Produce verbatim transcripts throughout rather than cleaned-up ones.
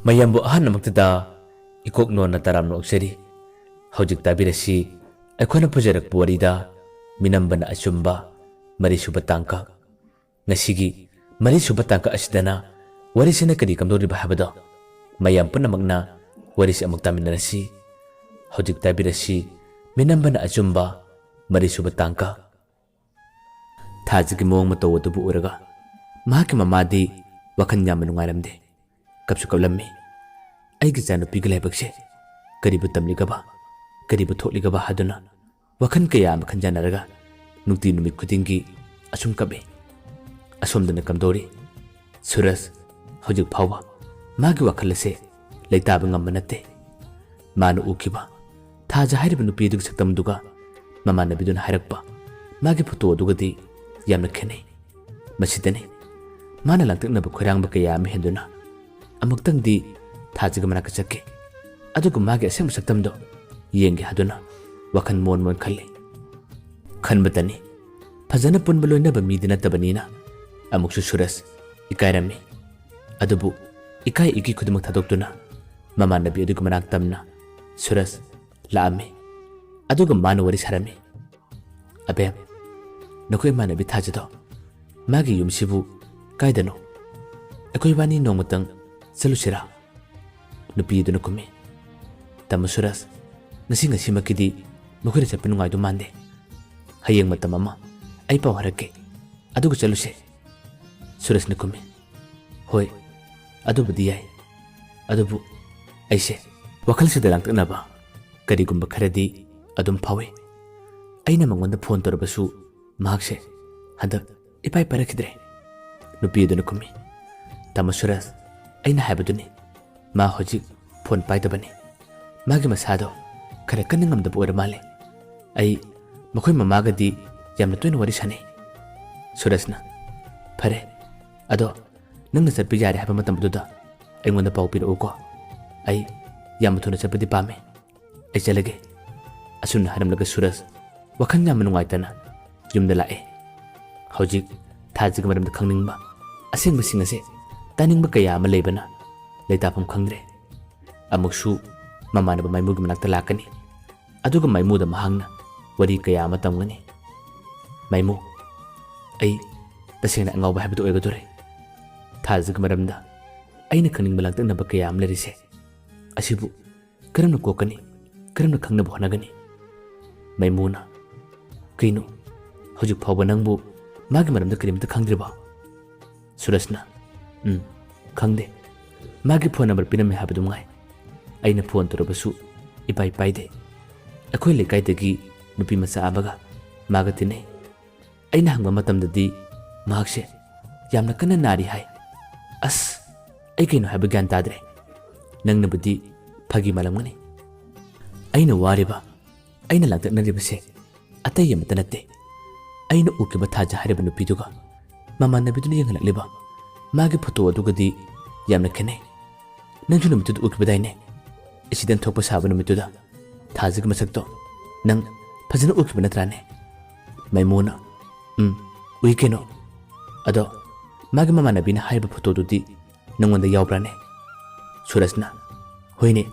ꯃꯌꯥꯝꯕꯨ ꯑꯍꯥꯟꯕꯃꯛꯇꯗ ꯏꯀꯣꯛ ꯅꯣꯟꯅ ꯇꯔꯥꯝꯅ ꯑꯣꯛꯆꯔꯤ꯫ ꯍꯧꯖꯤꯛ ꯇꯥꯕꯤꯔꯁꯤ ꯑꯩꯈꯣꯏꯅ ꯄꯨꯖꯔꯛꯄ ꯋꯥꯔꯤꯗ ꯃꯤꯅꯝꯕꯅ ꯑꯆꯨꯝꯕ, ꯃꯔꯤꯁꯨꯕ ꯇꯥꯡꯀꯛ꯫ ꯉꯁꯤꯒꯤ ꯃꯔꯤꯁꯨꯕ ꯇꯥꯡꯀꯛ ꯑꯁꯤꯗꯅ ꯋꯥꯔꯤꯁꯤꯅ ꯀꯔꯤ ꯀꯝꯗꯧꯔꯤꯕ ꯍꯥꯏꯕꯗꯣ ꯃꯌꯥꯝ ꯄꯨꯝꯅꯃꯛꯅ ꯋꯥꯔꯤꯁꯤ ꯑꯃꯨꯛ ꯇꯥꯃꯤꯟꯅꯔꯁꯤ꯫ ꯍꯧꯖꯤꯛ ꯇꯥꯕꯤꯔꯁꯤ ꯃꯤꯅꯝꯕꯅ ꯑꯆꯨꯝꯕ, ꯃꯔꯤꯁꯨꯕ ꯇꯥꯡꯀꯛ꯫ ꯊꯥꯖꯒꯤ ꯃꯑꯣꯡ ꯃꯇꯧ ꯑꯗꯨꯕꯨ ꯎꯔꯒ ꯃꯍꯥꯛꯀꯤ ꯃꯃꯥꯗꯤ ꯋꯥꯈꯜ ꯌꯥꯝꯅ ꯅꯨꯡꯉꯥꯏꯔꯝꯗꯦ꯫ ꯀꯞꯁꯨ ꯀꯞꯂꯝꯃꯤ꯫ "ꯑꯩꯒꯤ ꯏꯆꯥꯅꯨꯄꯤꯒꯤ ꯂꯥꯏꯕꯛꯁꯦ ꯀꯔꯤꯕꯨ ꯇꯝꯂꯤꯒꯕ, ꯀꯔꯤꯕꯨ ꯊꯣꯛꯂꯤꯒꯕ?" ꯍꯥꯏꯗꯨꯅ ꯋꯥꯈꯜ ꯀꯌꯥ ꯑꯃ ꯈꯟꯖꯥꯟꯅꯔꯒ ꯅꯨꯡꯇꯤ ꯅꯨꯃꯤꯠ ꯈꯨꯗꯤꯡꯒꯤ ꯑꯁꯨꯝ ꯀꯞꯏ꯫ ꯑꯁꯣꯝꯗꯅ ꯀꯝꯗꯧꯔꯤ? ꯁꯨꯔꯖ ꯍꯧꯖꯤꯛ ꯐꯥꯎꯕ ꯃꯥꯒꯤ ꯋꯥꯈꯜ ꯑꯁꯦ ꯂꯩꯇꯥꯕ ꯉꯝꯕ ꯅꯠꯇꯦ꯫ ꯃꯥꯅ ꯎꯈꯤꯕ ꯊꯥꯖ ꯍꯥꯏꯔꯤꯕ ꯅꯨꯄꯤ ꯑꯗꯨꯒꯤ ꯁꯛꯇꯝꯗꯨꯒ ꯃꯃꯥꯟꯅꯕꯤꯗꯨꯅ ꯍꯥꯏꯔꯛꯄ ꯃꯥꯒꯤ ꯐꯣꯇꯣ ꯑꯗꯨꯒꯗꯤ ꯌꯥꯝꯅ ꯈꯦꯠꯅꯩ꯫ ꯃꯁꯤꯗꯅꯤ ꯃꯥꯅ ꯂꯥꯡꯇꯛꯅꯕ ꯈꯣꯏꯔꯥꯡꯕ ꯀꯌꯥ ꯑꯃ ꯍꯦꯟꯗꯨꯅ ꯑꯃꯨꯛꯇꯪꯗꯤ ꯊꯥꯖꯒꯤ ꯃꯅꯥꯛꯇ ꯆꯠꯀꯦ, ꯑꯗꯨꯒ ꯃꯥꯒꯤ ꯑꯁꯦꯡꯕ ꯁꯛꯇꯝꯗꯣ ꯌꯦꯡꯒꯦ ꯍꯥꯏꯗꯨꯅ ꯋꯥꯈꯜ ꯃꯣꯟ ꯃꯣꯟ ꯈꯜꯂꯤ꯫ ꯈꯟꯕꯇꯅꯤ, ꯐꯖꯅ ꯄꯨꯟꯕ ꯂꯣꯏꯅꯕ ꯃꯤꯗꯤ ꯅꯠꯇꯕꯅꯤꯅ ꯑꯃꯨꯛꯁꯨ ꯁꯨꯔꯖ ꯏꯀꯥꯏꯔꯝꯃꯤ꯫ ꯑꯗꯨꯕꯨ ꯏꯀꯥꯏ ꯏꯒꯤ ꯈꯨꯗꯤꯡꯃꯛ ꯊꯥꯗꯣꯛꯇꯨꯅ ꯃꯃꯥꯟꯅꯕꯤ ꯑꯗꯨꯒꯤ ꯃꯅꯥꯛ ꯇꯝꯅ ꯁꯨꯔꯖ ꯂꯥꯛꯑꯝꯃꯤ꯫ ꯑꯗꯨꯒ ꯃꯥꯅ ꯋꯥꯔꯤ ꯁꯥꯔꯝꯃꯤ꯫ "ꯑꯕꯦꯝ, ꯅꯈꯣꯏ ꯏꯃꯥꯟꯅꯕꯤ ꯊꯥꯖꯗꯣ ꯃꯥꯒꯤ ꯌꯨꯝꯁꯤꯕꯨ ꯀꯥꯏꯗꯅꯣ? ꯑꯩꯈꯣꯏ ꯏꯕꯥꯅꯤ ꯅꯣꯡꯃꯇꯪ ꯆꯠꯂꯨꯁꯤꯔꯥ?" ꯅꯨꯄꯤ ꯑꯗꯨꯅ ꯈꯨꯝꯃꯤ꯫ "ꯇꯥꯃꯣ ꯁꯨꯔꯖ, ꯉꯁꯤ ꯉꯁꯤꯃꯛꯀꯤꯗꯤ ꯃꯈꯣꯏꯗ ꯆꯠꯄ ꯅꯨꯡꯉꯥꯏꯗꯧ ꯃꯥꯟꯗꯦ꯫ ꯍꯌꯦꯡ ꯃꯇꯝ ꯑꯃ ꯑꯩ ꯄꯥꯎ ꯍꯥꯏꯔꯛꯀꯦ, ꯑꯗꯨꯒ ꯆꯠꯂꯨꯁꯦ꯫" ꯁꯨꯔꯖꯅ ꯈꯨꯝꯃꯤ꯫ "ꯍꯣꯏ, ꯑꯗꯨꯕꯨꯗꯤ ꯌꯥꯏ, ꯑꯗꯨꯕꯨ ꯑꯩꯁꯦ ꯋꯥꯈꯜꯁꯤꯗ ꯂꯥꯡꯇꯛꯅꯕ ꯀꯔꯤꯒꯨꯝꯕ ꯈꯔꯗꯤ ꯑꯗꯨꯝ ꯐꯥꯎꯏ꯫ ꯑꯩꯅ ꯃꯉꯣꯟꯗ ꯐꯣꯟ ꯇꯧꯔꯕꯁꯨ ꯃꯍꯥꯛꯁꯦ ꯍꯟꯗꯛ ꯏꯄꯥꯏ ꯄꯥꯏꯔꯛꯈꯤꯗ꯭ꯔꯦ꯫" ꯅꯨꯄꯤ ꯑꯗꯨꯅ ꯈꯨꯝꯃꯤ꯫ "ꯇꯥꯃꯣ ꯁꯨꯔꯖ, ꯑꯩꯅ ꯍꯥꯏꯕꯗꯨꯅꯤ, ꯃꯥ ꯍꯧꯖꯤꯛ ꯐꯣꯟ ꯄꯥꯏꯗꯕꯅꯤ꯫ ꯃꯥꯒꯤ ꯃꯁꯥꯗꯣ ꯈꯔ ꯀꯟꯅ ꯉꯝꯗꯕ ꯑꯣꯏꯔ ꯃꯥꯜꯂꯦ꯫ ꯑꯩ ꯃꯈꯣꯏ ꯃꯃꯥꯒꯗꯤ ꯌꯥꯝꯅ ꯇꯣꯏꯅ ꯋꯥꯔꯤ ꯁꯥꯟꯅꯩ꯫" ꯁꯨꯔꯖꯅ, "ꯐꯔꯦ, ꯑꯗꯣ ꯅꯪꯅ ꯆꯠꯄ ꯌꯥꯔꯦ ꯍꯥꯏꯕ ꯃꯇꯝ ꯑꯗꯨꯗ ꯑꯩꯉꯣꯟꯗ ꯄꯥꯎ ꯄꯤꯔꯛꯎꯀꯣ꯫ ꯑꯩ ꯌꯥꯝꯅ ꯊꯨꯅ ꯆꯠꯄꯗꯤ ꯄꯥꯝꯃꯦ꯫ ꯑꯩ ꯆꯠꯂꯒꯦ꯫" ꯑꯁꯨꯝꯅ ꯍꯥꯏꯔꯝꯂꯒ ꯁꯨꯔꯖ ꯋꯥꯈꯜ ꯌꯥꯝꯅ ꯅꯨꯡꯉꯥꯏꯇꯅ ꯌꯨꯝꯗ ꯂꯥꯛꯑꯦ꯫ ꯍꯧꯖꯤꯛ ꯊꯥꯖꯒꯤ ꯃꯔꯝꯗ ꯈꯪꯅꯤꯡꯕ, ꯑꯁꯦꯡꯕꯁꯤꯡ ꯑꯁꯦ ꯇꯥꯅꯤꯡꯕ ꯀꯌꯥ ꯑꯃ ꯂꯩꯕꯅ ꯂꯩꯇꯥꯐꯝ ꯈꯪꯗ꯭ꯔꯦ꯫ ꯑꯃꯨꯛꯁꯨ ꯃꯃꯥꯟꯅꯕ ꯃꯥꯏꯃꯨꯒꯤ ꯃꯅꯥꯛꯇ ꯂꯥꯛꯀꯅꯤ꯫ ꯑꯗꯨꯒ ꯃꯥꯏꯃꯨꯗ ꯃꯍꯥꯛꯅ ꯋꯥꯔꯤ ꯀꯌꯥ ꯑꯃ ꯇꯝꯒꯅꯤ꯫ "ꯃꯥꯏꯃꯨ, ꯑꯩ ꯇꯁꯦꯡꯅ ꯑꯉꯥꯎꯕ ꯍꯥꯏꯕꯗꯨ ꯑꯣꯏꯒꯗꯣꯔꯦ꯫ ꯊꯥꯖꯒꯤ ꯃꯔꯝꯗ ꯑꯩꯅ ꯈꯪꯅꯤꯡꯕ ꯂꯥꯡꯇꯛꯅꯕ ꯀꯌꯥ ꯑꯃ ꯂꯩꯔꯤꯁꯦ꯫ ꯑꯁꯤꯕꯨ ꯀꯔꯝꯅ ꯀꯣꯛꯀꯅꯤ? ꯀꯔꯝꯅ ꯈꯪꯅꯕ ꯍꯣꯠꯅꯒꯅꯤ?" ꯃꯥꯏꯃꯨꯅ, "ꯀꯩꯅꯣ, ꯍꯧꯖꯤꯛ ꯐꯥꯎꯕ ꯅꯪꯕꯨ ꯃꯥꯒꯤ ꯃꯔꯝꯗ ꯀꯔꯤꯝꯇ ꯈꯪꯗ꯭ꯔꯤꯕꯣ?" ꯁꯨꯔꯖꯅ, "ꯎꯝ, ꯈꯪꯗꯦ꯫ ꯃꯥꯒꯤ ꯐꯣꯟ ꯅꯝꯕꯔ ꯄꯤꯔꯝꯃꯦ ꯍꯥꯏꯕꯗꯨ ꯃꯉꯥꯏ꯫ ꯑꯩꯅ ꯐꯣꯟ ꯇꯧꯔꯕꯁꯨ ꯏꯄꯥꯏ ꯄꯥꯏꯗꯦ꯫ ꯑꯩꯈꯣꯏ ꯂꯩꯀꯥꯏꯗꯒꯤ ꯅꯨꯄꯤ ꯃꯆꯥ ꯑꯃꯒ ꯃꯥꯒ ꯇꯤꯟꯅꯩ꯫ ꯑꯩꯅ ꯍꯪꯕ ꯃꯇꯝꯗꯗꯤ ꯃꯍꯥꯛꯁꯦ ꯌꯥꯝꯅ ꯀꯟꯅ ꯅꯥꯔꯤ ꯍꯥꯏ꯫ ꯑꯁ, ꯑꯩ ꯀꯩꯅꯣ ꯍꯥꯏꯕ ꯒ꯭ꯌꯥꯟ ꯇꯥꯗ꯭ꯔꯦ꯫ ꯅꯪꯅꯕꯨꯗꯤ ꯐꯥꯒꯤ ꯃꯥꯜꯂꯝꯒꯅꯤ꯫ ꯑꯩꯅ ꯋꯥꯔꯤꯕ, ꯑꯩꯅ ꯂꯥꯡꯇꯛꯅꯔꯤꯕꯁꯦ ꯑꯇꯩ ꯑꯃꯠꯇ ꯅꯠꯇꯦ꯫ ꯑꯩꯅ ꯎꯈꯤꯕ ꯊꯥꯖ ꯍꯥꯏꯔꯤꯕ ꯅꯨꯄꯤꯗꯨꯒ ꯃꯃꯥꯟꯅꯕꯤꯗꯨꯅ ꯌꯦꯡꯍꯜꯂꯛꯂꯤꯕ ꯃꯥꯒꯤ ꯐꯣꯇꯣ ꯑꯗꯨꯒꯗꯤ ꯌꯥꯝꯅ ꯈꯦꯠꯅꯩ꯫ ꯅꯪꯁꯨ ꯅꯨꯃꯤꯠꯇꯨꯗ ꯎꯈꯤꯕꯗꯥꯏꯅꯦ? ꯑꯦꯛꯁꯤꯗꯦꯟ ꯊꯣꯛꯄ ꯁꯥꯕ ꯅꯨꯃꯤꯠꯇꯨꯗ ꯊꯥꯖꯒꯤ ꯃꯁꯛꯇꯣ ꯅꯪ ꯐꯖꯅ ꯎꯈꯤꯕ ꯅꯠꯇ꯭ꯔꯥꯅꯦ?" ꯃꯥꯏꯃꯨꯅ, "ꯎꯝ, ꯎꯏ ꯀꯩꯅꯣ꯫ ꯑꯗꯣ ꯃꯥꯒꯤ ꯃꯃꯥꯟꯅꯕꯤꯅ ꯍꯥꯏꯔꯤꯕ ꯐꯣꯇꯣꯗꯨꯗꯤ ꯅꯪꯉꯣꯟꯗ ꯌꯥꯎꯕ꯭ꯔꯥꯅꯦ?" ꯁꯨꯔꯖꯅ, "ꯍꯣꯏꯅꯦ,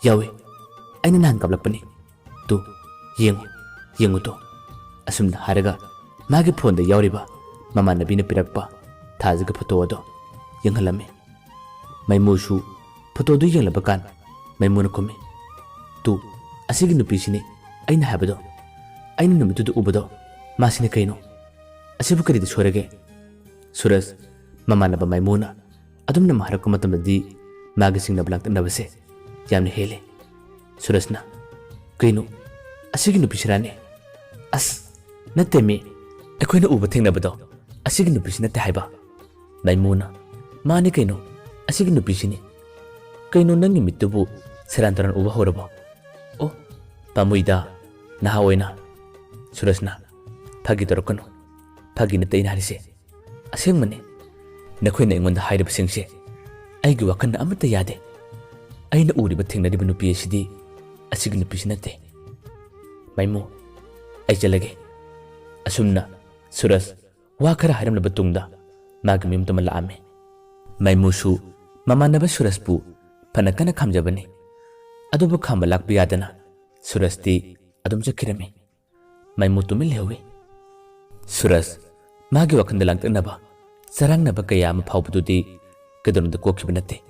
ꯌꯥꯎꯏ꯫ ꯑꯩꯅ ꯅꯍꯥꯟ ꯀꯥꯞꯂꯛꯄꯅꯤ꯫ ꯇꯨ, ꯌꯦꯡꯉꯨ, ꯌꯦꯡꯉꯨ ꯇꯨ꯫" ꯑꯁꯨꯝꯅ ꯍꯥꯏꯔꯒ ꯃꯥꯒꯤ ꯐꯣꯟꯗ ꯌꯥꯎꯔꯤꯕ ꯃꯃꯥꯟꯅꯕꯤꯅ ꯄꯤꯔꯛꯄ ꯊꯥꯖꯒꯤ ꯐꯣꯇꯣ ꯑꯗꯣ ꯌꯦꯡꯍꯜꯂꯝꯃꯤ꯫ ꯃꯥꯏꯃꯨꯁꯨ ꯐꯣꯇꯣꯗꯨ ꯌꯦꯡꯂꯕ ꯀꯥꯟ ꯃꯥꯏꯃꯨꯅ ꯈꯨꯝꯃꯤ, "ꯇꯨ, ꯑꯁꯤꯒꯤ ꯅꯨꯄꯤꯁꯤꯅꯤ ꯑꯩꯅ ꯍꯥꯏꯕꯗꯣ꯫ ꯑꯩꯅ ꯅꯨꯃꯤꯠꯇꯨꯗ ꯎꯕꯗꯣ ꯃꯥꯁꯤꯅꯤ ꯀꯩꯅꯣ꯫ ꯑꯁꯤꯕꯨ ꯀꯔꯤꯗ ꯁꯣꯏꯔꯒꯦ?" ꯁꯨꯔꯖ ꯃꯃꯥꯟꯅꯕ ꯃꯥꯏꯃꯨꯅ ꯑꯗꯨꯝꯅ ꯍꯥꯏꯔꯛꯄ ꯃꯇꯝꯗꯗꯤ ꯃꯥꯒꯤ ꯆꯤꯡꯅꯕ ꯂꯥꯡꯇꯛꯅꯕꯁꯦ ꯌꯥꯝꯅ ꯍꯦꯜꯂꯤ꯫ ꯁꯨꯔꯖꯅ, "ꯀꯩꯅꯣ, ꯑꯁꯤꯒꯤ ꯅꯨꯄꯤꯁꯤꯔꯥꯅꯦ? ꯑꯁ, ꯅꯠꯇꯦꯃꯤ, ꯑꯩꯈꯣꯏꯅ ꯎꯕ ꯊꯦꯡꯅꯕꯗꯣ ꯑꯁꯤꯒꯤ ꯅꯨꯄꯤꯁꯤ ꯅꯠꯇꯦ ꯍꯥꯏꯕ?" ꯃꯥꯏꯃꯨꯅ, "ꯃꯥꯅꯤ ꯀꯩꯅꯣ, ꯑꯁꯤꯒꯤ ꯅꯨꯄꯤꯁꯤꯅꯤ꯫ ꯀꯩꯅꯣ, ꯅꯪꯒꯤ ꯃꯤꯠꯇꯨꯕꯨ ꯁꯦꯔꯥꯟ ꯇꯨꯔꯥꯟ ꯎꯕ ꯍꯧꯔꯕꯣ? ꯑꯣ, ꯄꯥꯝꯃꯨꯏꯗ, ꯅꯍꯥ ꯑꯣꯏꯅ꯫" ꯁꯨꯔꯖꯅ, "ꯐꯥꯒꯤ ꯇꯧꯔꯛꯀꯅꯨ, ꯐꯥꯒꯤ ꯅꯠꯇꯦ ꯑꯩꯅ ꯍꯥꯏꯔꯤꯁꯦ꯫ ꯑꯁꯦꯡꯕꯅꯤ꯫ ꯅꯈꯣꯏꯅ ꯑꯩꯉꯣꯟꯗ ꯍꯥꯏꯔꯤꯕꯁꯤꯡꯁꯦ ꯑꯩꯒꯤ ꯋꯥꯈꯜꯅ ꯑꯃꯠꯇ ꯌꯥꯗꯦ꯫ ꯑꯩꯅ ꯎꯔꯤꯕ ꯊꯦꯡꯅꯔꯤꯕ ꯅꯨꯄꯤ ꯑꯁꯤꯗꯤ ꯑꯁꯤꯒꯤ ꯅꯨꯄꯤꯁꯤ ꯅꯠꯇꯦ꯫" "ꯃꯥꯏꯃꯨ, ꯑꯩ ꯆꯠꯂꯒꯦ꯫" ꯑꯁꯨꯝꯅ ꯁꯨꯔꯖ ꯋꯥ ꯈꯔ ꯍꯥꯏꯔꯝꯂꯕ ꯇꯨꯡꯗ ꯃꯥꯒꯤ ꯃꯌꯨꯝ ꯇꯝꯅ ꯂꯥꯛꯑꯝꯃꯤ꯫ ꯃꯥꯏꯃꯨꯁꯨ ꯃꯃꯥꯟꯅꯕ ꯁꯨꯔꯖꯄꯨ ꯐꯅ ꯀꯟꯅ ꯈꯥꯝꯖꯕꯅꯤ꯫ ꯑꯗꯨꯕꯨ ꯈꯥꯝꯕ ꯂꯥꯛꯄ ꯌꯥꯗꯅ ꯁꯨꯔꯖꯇꯤ ꯑꯗꯨꯝ ꯆꯠꯈꯤꯔꯝꯃꯤ꯫ ꯃꯥꯏꯃꯨ ꯇꯨꯃꯤꯟ ꯂꯩꯍꯧꯏ꯫ ꯁꯨꯔꯖ ꯃꯥꯒꯤ ꯋꯥꯈꯜꯗ ꯂꯥꯡꯇꯛꯅꯕ, ꯆꯔꯥꯡꯅꯕ ꯀꯌꯥ ꯑꯃ ꯐꯥꯎꯕꯗꯨꯗꯤ ꯀꯩꯗꯧꯅꯨꯡꯗ ꯀꯣꯛꯈꯤꯕ ꯅꯠꯇꯦ꯫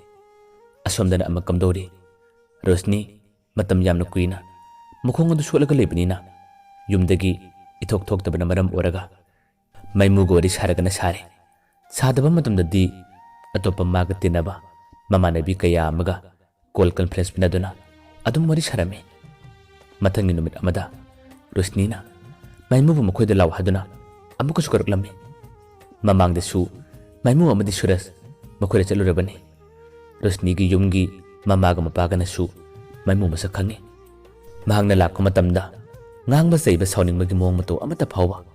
ꯑꯁꯣꯝꯗꯅ ꯑꯃ ꯀꯝꯗꯧꯔꯤ? ꯔꯣꯁꯅꯤ ꯃꯇꯝ ꯌꯥꯝꯅ ꯀꯨꯏꯅ ꯃꯈꯣꯡ ꯑꯗꯨ ꯁꯣꯠꯂꯒ ꯂꯩꯕꯅꯤꯅ ꯌꯨꯝꯗꯒꯤ ꯏꯊꯣꯛ ꯊꯣꯛꯇꯕꯅ ꯃꯔꯝ ꯑꯣꯏꯔꯒ ꯃꯥꯏꯃꯨꯒ ꯋꯥꯔꯤ ꯁꯥꯔꯒꯅ ꯁꯥꯔꯦ꯫ ꯁꯥꯗꯕ ꯃꯇꯝꯗꯗꯤ ꯑꯇꯣꯞꯄ ꯃꯥꯒ ꯇꯤꯟꯅꯕ ꯃꯃꯥꯟꯅꯕꯤ ꯀꯌꯥ ꯑꯃꯒ call conference ꯄꯤꯅꯗꯨꯅ ꯑꯗꯨꯝ ꯋꯥꯔꯤ ꯁꯥꯔꯝꯃꯤ꯫ ꯃꯊꯪꯒꯤ ꯅꯨꯃꯤꯠ ꯑꯃꯗ ꯔꯣꯁꯅꯤꯅ ꯃꯥꯏꯃꯨꯕꯨ ꯃꯈꯣꯏꯗ ꯂꯥꯛꯑꯣ ꯍꯥꯏꯗꯨꯅ ꯑꯃꯨꯛꯀꯁꯨ ꯀꯧꯔꯛꯂꯝꯃꯤ꯫ ꯃꯃꯥꯡꯗꯁꯨ ꯃꯥꯏꯃꯨ ꯑꯃꯗꯤ ꯁꯨꯔꯖ ꯃꯈꯣꯏꯗ ꯆꯠꯂꯨꯔꯕꯅꯤ꯫ ꯔꯣꯁꯅꯤꯒꯤ ꯌꯨꯝꯒꯤ ꯃꯃꯥꯒ ꯃꯄꯥꯒꯅꯁꯨ ꯃꯥꯏꯃꯨ ꯃꯁꯛ ꯈꯪꯉꯤ꯫ ꯃꯍꯥꯛꯅ ꯂꯥꯛꯄ ꯃꯇꯝꯗ ꯉꯥꯡꯕ ꯆꯩꯕ ꯁꯥꯎꯅꯤꯡꯕꯒꯤ ꯃꯑꯣꯡ ꯃꯇꯧ ꯑꯃꯠꯇ ꯐꯥꯎꯕ